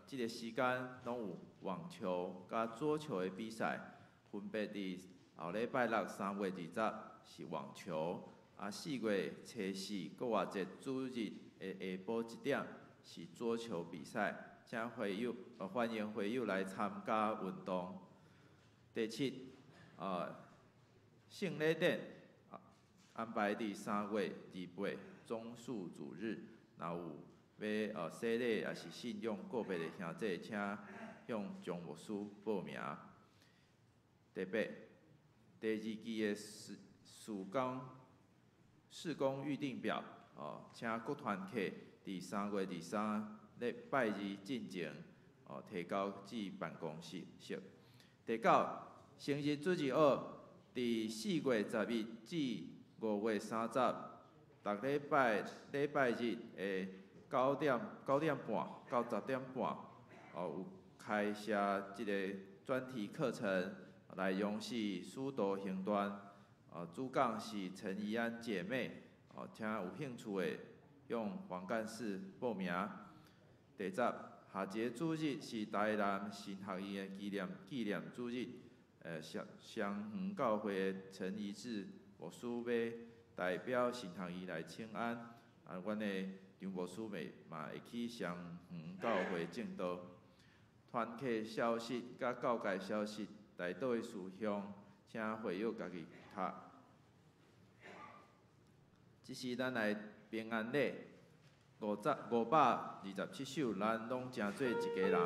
这个时间拢有网球佮桌球的比赛，分别伫后礼拜六3月20是网球，啊4月初四复活节主日的下晡1点是桌球比赛，请会友欢迎会友来参加运动。第七，圣礼典安排伫3月28棕树主日。若有欲洗礼抑是信仰告白的兄弟，请向张牧师报名。第八，第二期的事工预定表，请各团契伫3月23礼拜二进前，提交至办公室。第九，成人主日学伫4月11至5月30，逐礼拜礼拜日的9点半到10点半，有开设这个专题课程，内容是《使徒行传》，主讲是陈怡安姐妹，请有兴趣的向黄干事报名。第十，下一个主日是台南神学院的纪念主日，双园教会的陈怡志牧师欲代表神学院来请安，阮的张牧师嘛会去双园教会证道。团契消息佮教界消息，代祷的事项，请会友家己读。这时咱来平安礼，527首，咱拢成做一家人。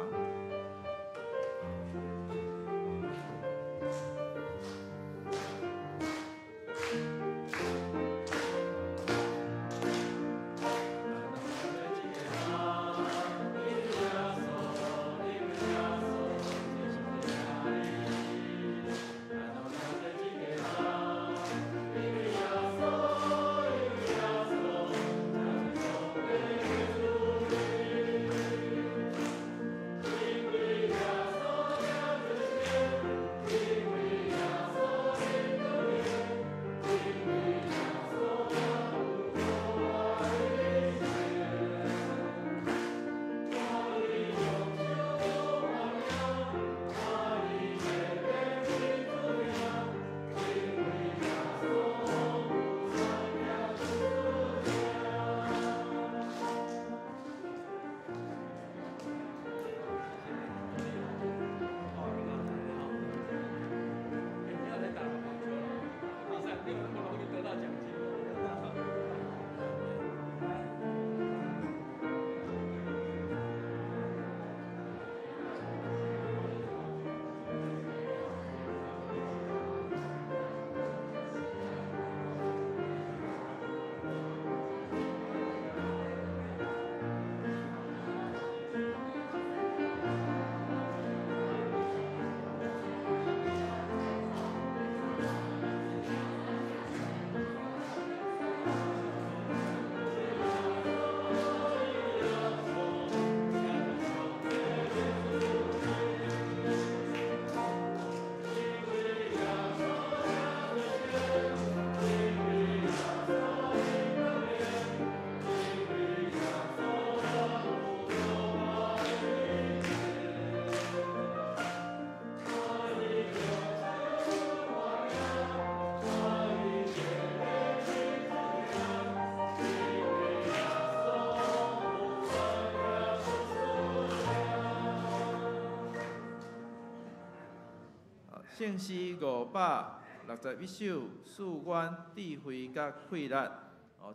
圣诗561首，赐阮智慧佮气力，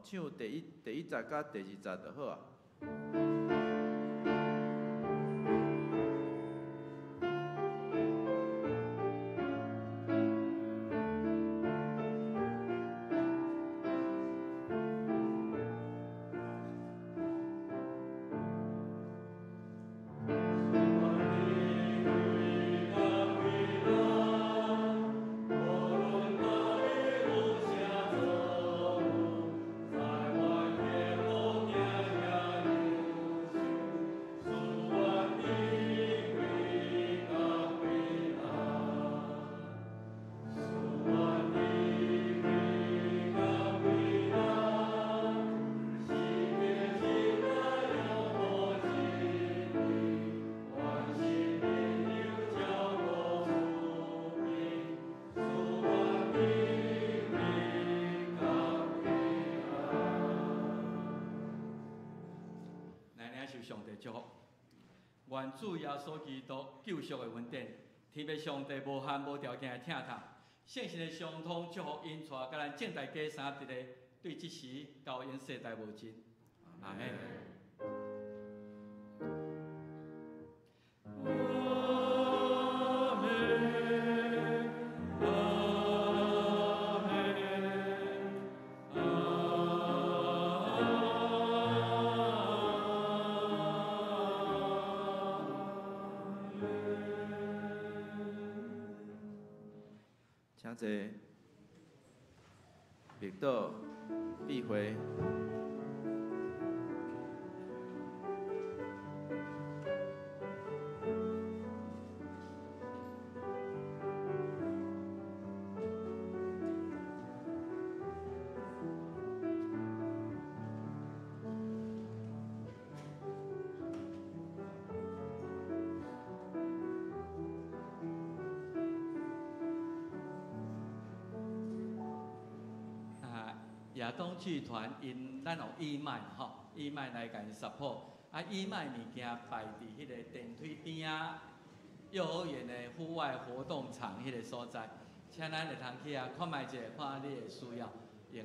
唱第一节佮第二节就好啊。上帝祝福，愿主耶稣基督救赎的恩典，天父上帝无限无条件的疼痛，圣神的相通祝福𪜶带佮咱正大家三伫咧，对这时到永世代无尽。阿们。请坐，默祷，闭会。亚东剧团𪜶咱有义卖吼，义卖来共𪜶 support，啊义卖物件摆伫彼个电梯边仔幼儿园的户外活动场彼个所在，请咱会通去遐看觅者，看你会需要，用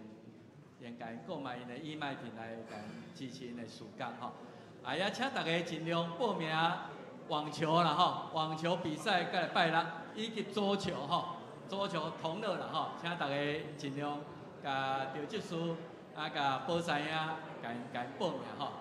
用共𪜶购买𪜶的义卖品来共支持𪜶的事工吼。啊，也请大家尽量报名网球啦吼，网球比赛佮礼拜六，以及桌球吼，桌球同乐啦吼，请大家尽量。共赵执事啊，共宝山兄，共𪜶报名吼。